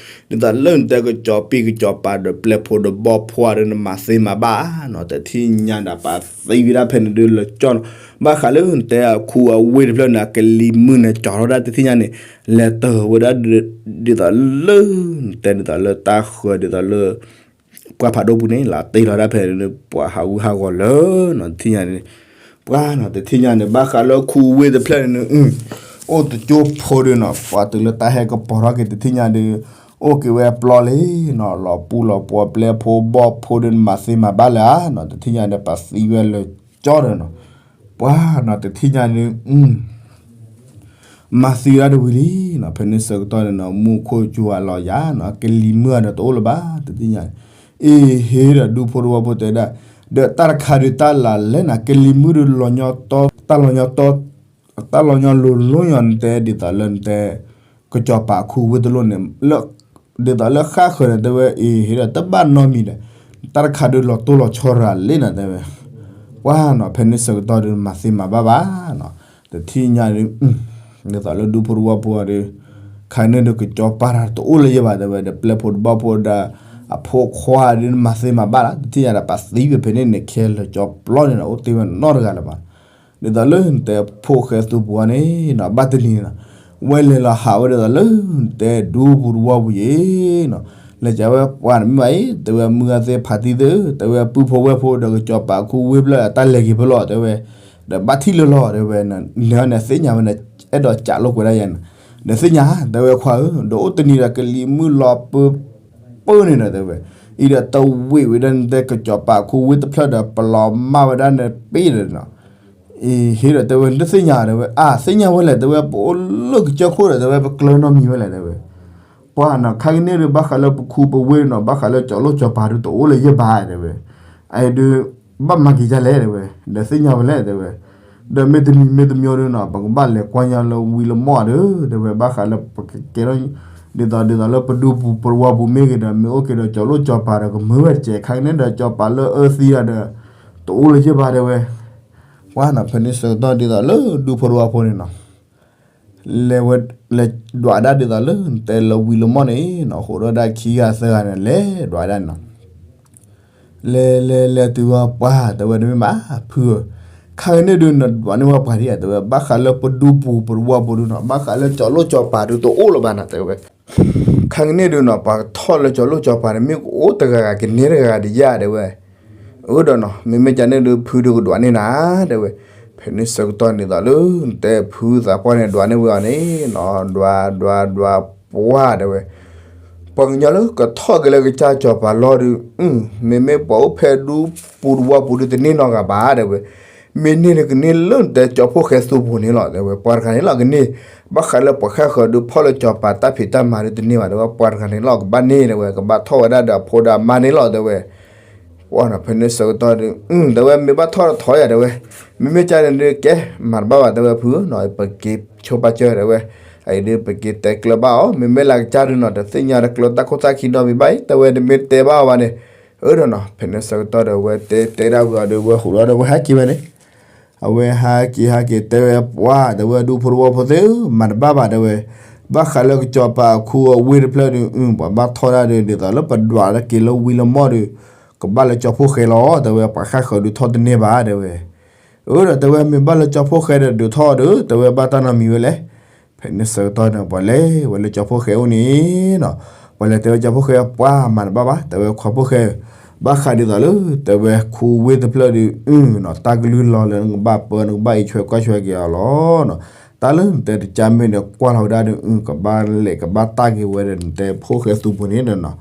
ဒ်သိးလၢနတဲကစီၤပံၤကစီၤပၤဒီးပျဲၢ်ဖိဒီးဘီၣ်ဖိဒီး နမၤသ့မၤဘၣ်နီၤ တထံၣ်ညါဒၣ် ပာ်သံဝဲဒၣ်ဖဲန့ၣ်ဒုးလၢကၠီနီၤ ဘၣ်ဃးလၢနတဲအခူအဝ့ၢ်တဖျၢၣ်န့ၣ် ကလံၤမုၢ်န့ၣ် ကၠီထီၣ်ဒၣ်တထံၣ်ညါန့ၣ် လဲၤတၢၤဝဲဒၣ် ဒ်သိးလၢ နတဲဒ်သိးလၢတၢ်ဃၢၤဒ်သိးလၢ ပှၢ်ဖးဒိၣ်ပူၤန့ၣ် လီၤတ့ၢ်လီၤဒၣ်ဖဲန့ၣ် ပှၤဟးဂူာ်ဟးဂီၤလၢနီၤ တထံၣ်ညါန့ၣ် ပှၤနီၤ တထံၣ်ညါန့ၣ် ဘၣ်ဃးလၢခူဝ့ၢ်တဖျၢၣ်န့ၣ် အိၣ်တကၠိဖိဒုးနီၤ ပှၤတုၤလၢတၢ်ဟဲကပီၤထီၣ်က့ၤတထံၣ်ညါဒုး အိၣ်က့ၤဝဲအပျီလံနီၤ လီၤပူၤလီၤပှီၤပျဲၢ်ဖိဘီၣ်ဖိဒုး နမၤသ့မၤဘၣ်လၢၤဧါနီၤ တထံၣ်ညါန့ၣ် ပာ်သံဝဲလၢကၠီဒီးနီၤ ပှၤနီၤ တထံၣ်ညါဒုး မၤသံဝဲဒၣ်တဝံၤလံနီၤ ဖဲန့ၣ်ဆၢကတီၢ်န့ၣ်နီၤ မူခိၣ်စူၤအလီၤယၤနီၤ ကလံၤမုၢ်ဒီးတအိၣ်လၢၤဘၣ် တထံၣ်ညါန့ၣ် အ့ၣ် ဟ့ၣ်ဒီးဒူဖိတဝီဖိတဲဒၣ် ဒီးတၢ်တခါဒုးတၢ်လၢလဲၣ်နီၤ ကလံၤမုၢ်ဒုးလီၤညီတီ တၢ်လီၤညီတီ တၢ်လီၤညီလိၤလိၤညီနတဲဒ်သိးလၢနတဲ ကစီၤပၤခူဝ့ၢ်တလိၣ်န့ၣ် ဒ်သိးလၢဃၣ်ဃၢၤန့ၣ် တဲဝဲ အ့ၣ် ဟ့ၣ်ဒီးတဘၣ်နီတမံၤဒီး တၢ်တခါဒုးလီၤတိၢ်လီၤဆီရၤလံနီၤ တဲဝဲ ပှၤနီၤ ဖဲန့ၣ်ဆၢကတီၢ်ဒုး မၤသ့မၤဘၣ်ဘၣ်နီၤ တထံၣ်ညါဒုး ဒ်သိးလၢဒူဖိတဝီဖိအီၤဒုး ခါန့ၣ်ဒုး ကစီၤပၤတအိၣ်လၢၤယဲဘၣ် တဲဝဲ ဒီးပျဲၢ်ဖိဒီးဘီၣ်ဖိဒီး အဖိခွါဒုး မၤသ့မၤဘၣ်လၢ တထံၣ်ညါဒီး ပာ်သံဝဲဖဲန့ၣ်န့ၣ် ခဲလၢာ်ကၠီပျီန့ၣ်ဒီး အိၣ်တ့ၢ်ဝဲနီတဂၤလၢၤဘၣ် ဒ်သိးလၢနတဲဖိၣ်ဃဲသူပူၤအီၤန့ၣ်နီၤ ဘၣ်တနံၤန့ၣ်နီၤ ဝဲလဲၤလီၤဟးဝဲဒ်သိးလၢနတဲဒူပူၤတဝီပူၤယဲနီၤ လဲၤကးဝဲပှၤန့ၣ်မ့ၢ်ဘၣ်အံၤ တဲဝဲမုၢ်ဂၤသ့ၣ်ဖးတံၢ်သ့ၣ်ဧၢ တဲဝဲပုၢ်ဖိဝဲၢ်ဖိဒီးကစီၤပၤခူဝ့ၢ်ဖျၢၣ်အတၢ်လဲၤက့ၤဖဲလဲၣ် တဲဝဲ ဒီးဘၣ်ထံၣ်လၢလီၤ တဲဝဲ နန့ၣ်သ့ၣ်ညါဝဲန့ၣ် အဲၣ်ဒိးကးလိာ်ကွဲဒၣ်ယၤန့ၣ် ဒီးသ့ၣ်ညါ တဲဝဲခွါဧၢ ဒီးအိၣ်တနံၤဒီးကလံၤမုၢ်လီၤပၢပၢန့ၣ်ဒီး တဲဝဲ အံၤဒီးတဝံၤဝဲဒၣ်နတဲကစီၤပၤခူဝ့ၢ်တဖျၢၣ်ဒီး ပလီၤမၢ်ဝဲဒၣ်န့ၣ်ပ့ၢ်ဒီးနီၤ အ့ၣ် ဟ့ၣ်ဒီးတဲဝဲ နတသ့ၣ်ညါ တဲဝဲ အါ သ့ၣ်ညါဝဲလဲၣ် တဲဝဲ ပအိၣ်လၢကစၢၢ်ခိၣ်ဒီး တဲဝဲ ပကျၢၤနီတမံၤဝဲလဲၣ် တဲဝဲ ပှၤနီၤ ခါကန့ၣ်ဒုး ဘၣ်ဃးလၢပခူပဝ့ၢ်နီၤ ဘၣ်ဃးလၢကၠီၤလိၣ်ကၠီၤပၤဒုးတအိၣ်လၢၤယဲဘၣ် တဲဝဲ အအံၤဒုး ဘၣ်မၤက့ၤဒ်လဲၣ် တဲဝဲ ဒီးသ့ၣ်ညါဝဲလဲၣ် တဲဝဲ ဒီးမ့ၢ်တမံၤမ့ၢ်တမံၤဒုးနီၤ ပကဘၣ်လဲၤကွၢ်ညီလၢဝံၤလၢမီၢ်ဒီး တဲဝဲ ဘၣ်ဃးလၢပကကဲထီၣ် ဒ်သိးဒ်သိးလၢပဒူပူၤပဝီပူၤမ့ၢ်ဂ့ၤဒီး မ့ၢ်အိၣ်က့ၤဒီးကၠီၤလိၣ်ကၠီၤပၤဒီးကမုာ်ဝဲတကဲး ခါကန့ၣ်ဒီးကၠီၤပၤလၢအၢသံဒီး တအိၣ်လၢၤယဲဘၣ် တဲဝဲ ပှၤနီၤ ဖဲန့ၣ်ဆၢကတီၢ်ဒ်သိးလၢဒူဖိတဝီဖိန့ၣ်နီၤ လဲၤဝဲ လဲၤဒွးဒၣ်ဒ်သိးလၢနတဲလၢဝံၤလၢမီၢ်န့ၣ်နီၤ ဃိးဒီဒၣ်ခံဂၤသၢဂၤန့ၣ် လဲၤဒွးဒၣ်နီၤ လဲၤလဲၤလဲၤတုၤဝဲပှၤ တဲဝဲတမ့ၢ်ဘၣ် ဖုဧၢ ခါကန့ၣ်ဒုး နဒွးန့ၢ်ဝဲပှၤဒ်ဧါ တဲဝဲ ဘၣ်ဃးလၢပဒူပူၤပဝီပူၤဒုးနီၤ ဘၣ်ဃးလၢကၠီၤလိၣ်ကၠီၤပၤဒုးတအိၣ်လၢၤဘၣ်နီၤ တဲဝဲ ခါကန့ၣ်ဒုးနီၤ ပှၤကထီၣ်လၢကၠီၤလိၣ်ကၠီၤပၤန့ၣ် မ့ၢ်ကအိၣ်တဂၤဂၤကန့ၢ်တဂၤဂၤဒ်ယါ တဲဝဲ အၢဒီးနီၤ မ့မ့ၢ်ကန့ၣ်ဒုး ဖုဒုးကဒွးန့ၢ်နၤ တဲဝဲ ဖဲန့ၣ်ဆၢကတီၢ်န့ၣ်သိးလၢ နတဲဖုသးပှၢ်န့ၣ် ဒွးန့ၢ်ဝဲအီၤန့ၣ်နီၤ ဒွးဒွးဒွးပှၢ် တဲဝဲ ပှၤကညီလၢကထီၣ်က့ၤလၢကစၢ်ကၠီၤပၤလီၢ်ဒုး မ့မ့ၢ်ပှၤအိၣ်ဖဲဒူပူၤတဝီပူၤဒုး တန့ၢ်နီတဂၤဘၣ် တဲဝဲ မ့ၢ်န့ၢ်ဒုးကန့ၢ်လၢနတဲကၠီၤဖိၣ်ဃဲသူပူၤန့ၣ်လီၤ တဲဝဲ ပှၤတဂၤန့ၣ်လီၤကန့ၢ် ဘၣ်ဃးလၢပှၤဃၣ်ဃၢၤဒုးဖီၣ်လၢကၠီၤပၤတၢ်ဖံးတၢ်မၤဒုးတန့ၢ်ဘၣ် တဲဝဲ ပှၤတဂၤန့ၣ်လီၤကဘၣ်န့ၢ် တဲဝဲ ကဘၣ်ထီၣ်ဝဲဒၣ်ဒီးအဖိဒီးအမါန့ၣ်လီၤ တဲဝဲ ပှၤနီၤ ဖဲန့ၣ်ဆၢကတီၢ်ဒုး တဲဝဲ မ့ၢ်ဘၣ်ထီၣ်တထီယၤ တဲဝဲ မ့မ့ၢ်ကန့ၣ်ဒုး ကဲ မၤတဘၣ်ဘၣ် တဲဝဲ ဖုနီၤ ပက့ၤဆိပာ်စၢၤ တဲဝဲ အအံၤဒုး ပက့ၤတဲကျၢၤဘၣ်အီၤ မ့မ့ၢ်လၢကစၢ်ဒုးနီၤ တသ့ၣ်ညါတကျၢၤတၢ်ခိၣ်သၣ်ခံဒီဘ့ၣ်ဘၣ်အံၤ တဲဝဲ တမ့ၢ်တဲဘၣ်အီၤဘၣ်န့ၣ် အၢဒီးနီၤ ဖဲန့ၣ်ဆၢကတီၢ်ဒီး အဝဲတဲတဲဒၣ်ဝံၤအီၤဒီး အဝဲဟးက့ၤဝဲန့ၣ် အဝဲဟးက့ၤဟးက့ၤတဲဝဲ ပှၤ တဲဝဲ ဒူဖိတဝီဖိသ့ၣ်ဧၢ မၤတဘၣ်ဘၣ် တဲဝဲ ဘၣ်ဃးလၢကစၢ်စီၤပၤအခူအဝ့ၢ်တဖျၢၣ်ဒုး ပှၤဘၣ်ထီၣ်ဒၣ်ဒုး ဒ်သိးလၢပဒွးလၢက့ၤလၢဝံၤလၢမီၢ်ဒုး ကဘၣ်လၢကၠီၤဖိၣ်ဃဲလီၤ တဲဝဲ ပှၤဃၣ်ဃၢၤဒုးထီၣ်တန့ၢ်ဘၣ် တဲဝဲ အၢဒီးတဲဝဲ မ့ၢ်ဘၣ်လၢကၠီၤဖိၣ်ဃဲဒီးဒုးထီၣ်ဒီး တဲဝဲဘၣ်တၢ်နီတမံၤဝဲလဲၣ် ဖဲန့ၣ်ဆၢကတီၢ်န့ၣ် ပှၤလဲၤဝဲလၢကၠီၤဖိၣ်ဃဲအိၣ်န့ၣ်နီၤ, ပှၤလဲၤတဲဝဲကၠီၤဖိၣ်ဃဲ ပှၤမၤတဘၣ်ဘၣ်, တဲဝဲခွါဖိၣ်ဃဲ, ဘၣ်ဃးဒ်သိးလၢ တဲဝဲခူဝ့ၢ်တဖျၢၣ်ဒီး အုနီၤ တၢ်ကလုၢ်လီၤလၢနကဘၣ်ပၢ နကဘၣ်အံးဆွဲကွၢ်ဆွဲက့ၤအီၤလီၤနီၤ, တၢ်လၢနတဲတကါမ့ၢ်န့ၣ် ကွၢ်လီၤဝဲဒၣ်ဒီး အုကဘၣ်လဲၤကဘၣ်တၢ်က့ၤဝဲဒီး နတဲဖိၣ်ဃဲသူပူၤန့ၣ်နီၤ.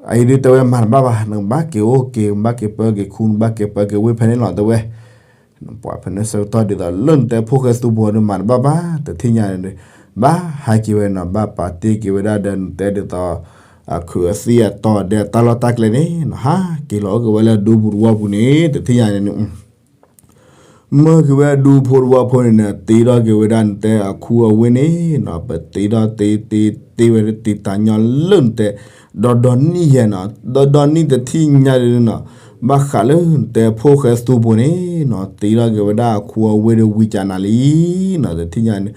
အအံၤဒုးတဲဝဲမၤတဘၣ်ဘၣ်, နကဘၣ်က့ၤအိၣ်က့ၤ နဘၣ်က့ၤပၢက့ၤခူ နဘၣ်က့ၤပၢက့ၤဝ့ၢ်ဖဲန့ၣ်လီၤ တဲဝဲ. ပှၤဖဲန့ၣ်ဆၢကတီၢ်ဒ်သိးလၢနတဲဖိၣ်ဃဲသူဖိန့ၣ် မၤတဘၣ်ဘၣ်, တထံၣ်ညါန့ၣ်ဒုး ဘၣ်ဟးက့ၤဝဲနီၤ, ဘၣ်ပာ်တ့ၢ်က့ၤဝဲဒၣ်ဒီးနတဲဒ်သိး အခုးအသံၣ်အတီၤဒဲး တၢ်လီၢ်တၢ်ကျဲန့ၣ်နီၤ, ဟးက့ၤလီၤအိၣ်က့ၤဝဲလၢဒူပူၤတဝီပူၤန့ၣ် တထံၣ်ညါန့ၣ် မၢက့ၤဝဲဒူဖိတဝီဖိန့ၣ်န့ၣ် တ့ထီၣ်က့ၤဝဲဒၣ်နတဲအခူအဝ့ၢ်န့ၣ်နီၤ, ပတ့ထီၣ်တ့တ့တ့ဝဲတ့တၢ်ညီလၢနတဲ ဒီဒီနံၣ်ယဲနီၤ, ဒီဒီနံၣ်တထံၣ်ညါဒုးနီၤ, ဘၣ်ဃးလၢနတဲဖိၣ်ဃဲသူပူၤန့ၣ်နီၤ, တ့ထီၣ်က့ၤဝဲဒၣ်အခူအဝ့ၢ်ဒီးဝံၤကၢနၤလံနီၤ, တထံၣ်ညါန့ၣ်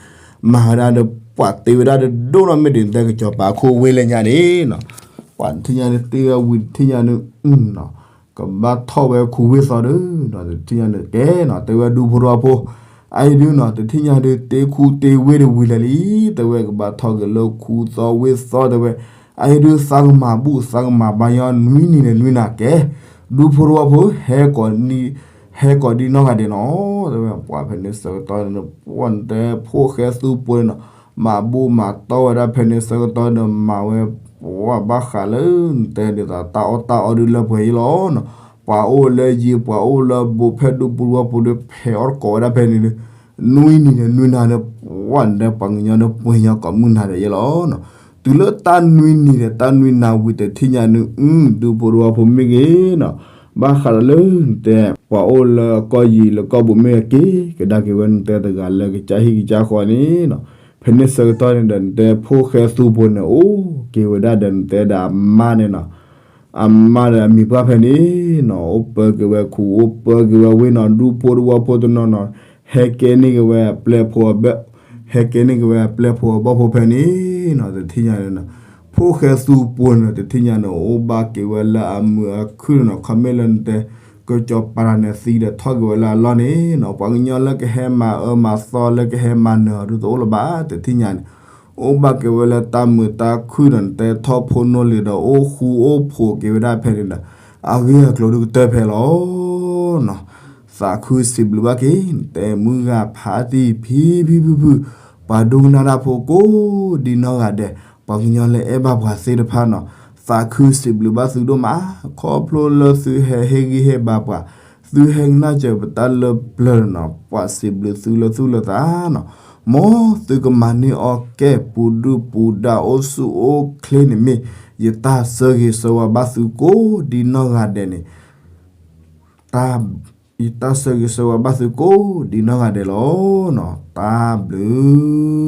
မၤဝဲဒၣ်ဒီးပှၤတ့ဝဲဒၣ်ဒီးဒိၣ်နီၢ်မ့ၢ်ဒ်နတဲကစီၤပၤအခူအဝ့ၢ်လၢညါန့ၣ်နီၤ, ပှၤတထံၣ်ညါန့ၣ်တ့ဝဲဝံၤတထံၣ်ညါန့ၣ် ကဘၣ်ထီၣ်ဝဲခူဝ့ၢ်သီဒီးနီၤ, တထံၣ်ညါန့ၣ်ကဲနီၤ, တဲဝဲဒူဖိတဝီဖိ အအံၤဒုးနီၤ, တထံၣ်ညါဒုးတ့ခူတ့ဝ့ၢ်ဒီးဝံၤလၢာ်လံ, တဲဝဲကဘၣ်ထီၣ်က့ၤလၢခူသီဝ့ၢ်သီတဲဝဲ, အအံၤဒုးသးကမၤဘူၣ်သးကမၤဘါညီနွံနံၤန့ၣ်နွံနၤကဲ, ဒူဖိတဝီဖိ ဟဲကိးဒံနီၢ်ဂၤဒဲးနီၤ, တဲဝဲ ပှၤဖဲန့ၣ်ဆၢကတီၢ်န့ၣ် ပှၤနတဲဖိၣ်ဃဲသူပူၤန့ၣ်နီၤ, မၤဘူၣ်မၤတီဝဲဒၣ်ဖဲန့ၣ်ဆၢကတီၢ်န့ၣ် မၤဝဲ ပှၤဘၣ်ဃးလၢနတဲဒ်သိးတၢ်အီၣ်တၢ်အီဒုးလၢပှဲၤအံၤလီၤနီၤ, ပှၤအိၣ်လၢယံၤပှၤအိၣ်လၢဘူးဖဲဒူပူၤတဝီပူၤဒီး ဖဲးအီၣ်တကိးဝဲဒၣ်ဖဲန့ၣ်ဒီး နွံနံၤန့ၣ်နွံနၤဒီး ပှၤနတဲပှၤကညီဒီးပှဲၤညီကိးမုၢ်နၤဒဲးယဲလီၤနီၤ, တုၤလၢတၢ်နွံနံၤဒီးတၢ်နွံနၤဝံၤ တထံၣ်ညါန့ၣ် အု ဒူဖိတဝီဖိမ့ၢ်ဂ့ၤနီၤ, ဘၣ်ဃးဒီးလၢနတဲ ပှၤအိၣ်လၢကီၢ်ယံၤလၢကီၢ်ဘူးမ့ၢ်ဂ့ၤ က့ၤကဒါက့ၤဝဲနတဲတဂၤလၢကစၢ်ဟံၣ်ကစၢ်ဃီန့ၣ်နီၤ, ဖဲန့ၣ်ဆၢကတီၢ်န့ၣ်ဒီး နတဲဖိၣ်ဃဲသူပူၤန့ၣ် အိၣ်က့ၤဝဲဒၣ်ဒီးနတဲဒီးအမါန့ၣ်နီၤ, အမါဒီးအမံၤပှၢ်ဖဲန့ၣ်နီၤ, အိၣ်ပၢက့ၤဝဲခူ အိၣ်ပၢက့ၤဝဲဝ့ၢ်နီၤ, ဒူဖိတဝီဖိတနီၤနီၤ, ဟဲကဲန့ၢ်က့ၤဝဲအပျဲၢ်ဖိအဘၢၣ်, ဟဲကဲန့ၢ်က့ၤဝဲအပျဲၢ်ဖိအဘီၣ်ဖိဖဲန့ၣ်နီၤ, တထံၣ်ညါန့ၣ်နီၤ, ဖိၣ်ဃဲသူပူၤန့ၣ် တထံၣ်ညါန့ၣ် အိၣ်ဘၣ်က့ၤဝဲလၢအမုာ်အခုၣ်န့ၣ်နီၤ, ခီမ့ၢ်လၢနတဲ ကစီၤပၤန့ၣ်သံဒီးထီၣ်က့ၤဝဲလၢအလီၢ်န့ၣ်နီၤ, ပှၤကညီလၢကဟဲမၤအၢမၤသီလၢကဟဲမၤနၢၤအီၤဒုးတအိၣ်လၢၤဘၣ်, တထံၣ်ညါန့ၣ် အိၣ်ဘၣ်က့ၤဝဲလၢတၢ်မုာ်တၢ်ခုၣ်ဒီး နတဲထီၣ်ဖိနီၢ်လံၤဒီး အိၣ်ဃူအိၣ်ဖိးက့ၤဝဲဒၣ်ဖဲန့ၣ်ဒီး အဂ့ၢ်အကျိၤဒုးကတၢၢ်ဖဲလီၤနီၤ, သးခုစံးဘျုးဘၣ်က့ၤ နတဲမုၢ်ဂၤဖးတံၢ်ဖံဖံဖုဖု ပှၤဒိကနၣ်တၢ်ဖိကိးဒံနီၢ်ဂၤဒဲး, ပှၤကညီလၢအဲၣ်ဘၣ်ပှၤသ့ၣ်တဖၣ်နီၤ, သးခုစံးဘျုးဘၣ်သုဒိၣ်မး, ခီဖျိလၢသုဟဲဟ့ၣ်ဂံၢ်ဟ့ၣ်ဘါပှၤ, သုဟဲကနၣ်စၢၤပတၢ်လၢပျၢၤနီၤ, ပှၤစံးဘျုးသုလၢသူၣ်လၢသးနီၤ, မ်သုကမၤန့ၢ်အီၤကဲပူၤဒုၣ်ပူၤဒါအိၣ်ဆူၣ်အိၣ်ချ့န့ၣ်မ့ၢ် ယတၢ်ဆၢဂ့ၤဆၢဝါဘၣ်သုကိးဒံနီၢ်ဂၤဒဲးန့ၣ် တၢ် ယတၢ်ဆၢဂ့ၤဆၢဝါဘၣ်သုကိးဒံနီၢ်ဂၤဒဲးလီၤနီၤ, တၢ်ဘျုး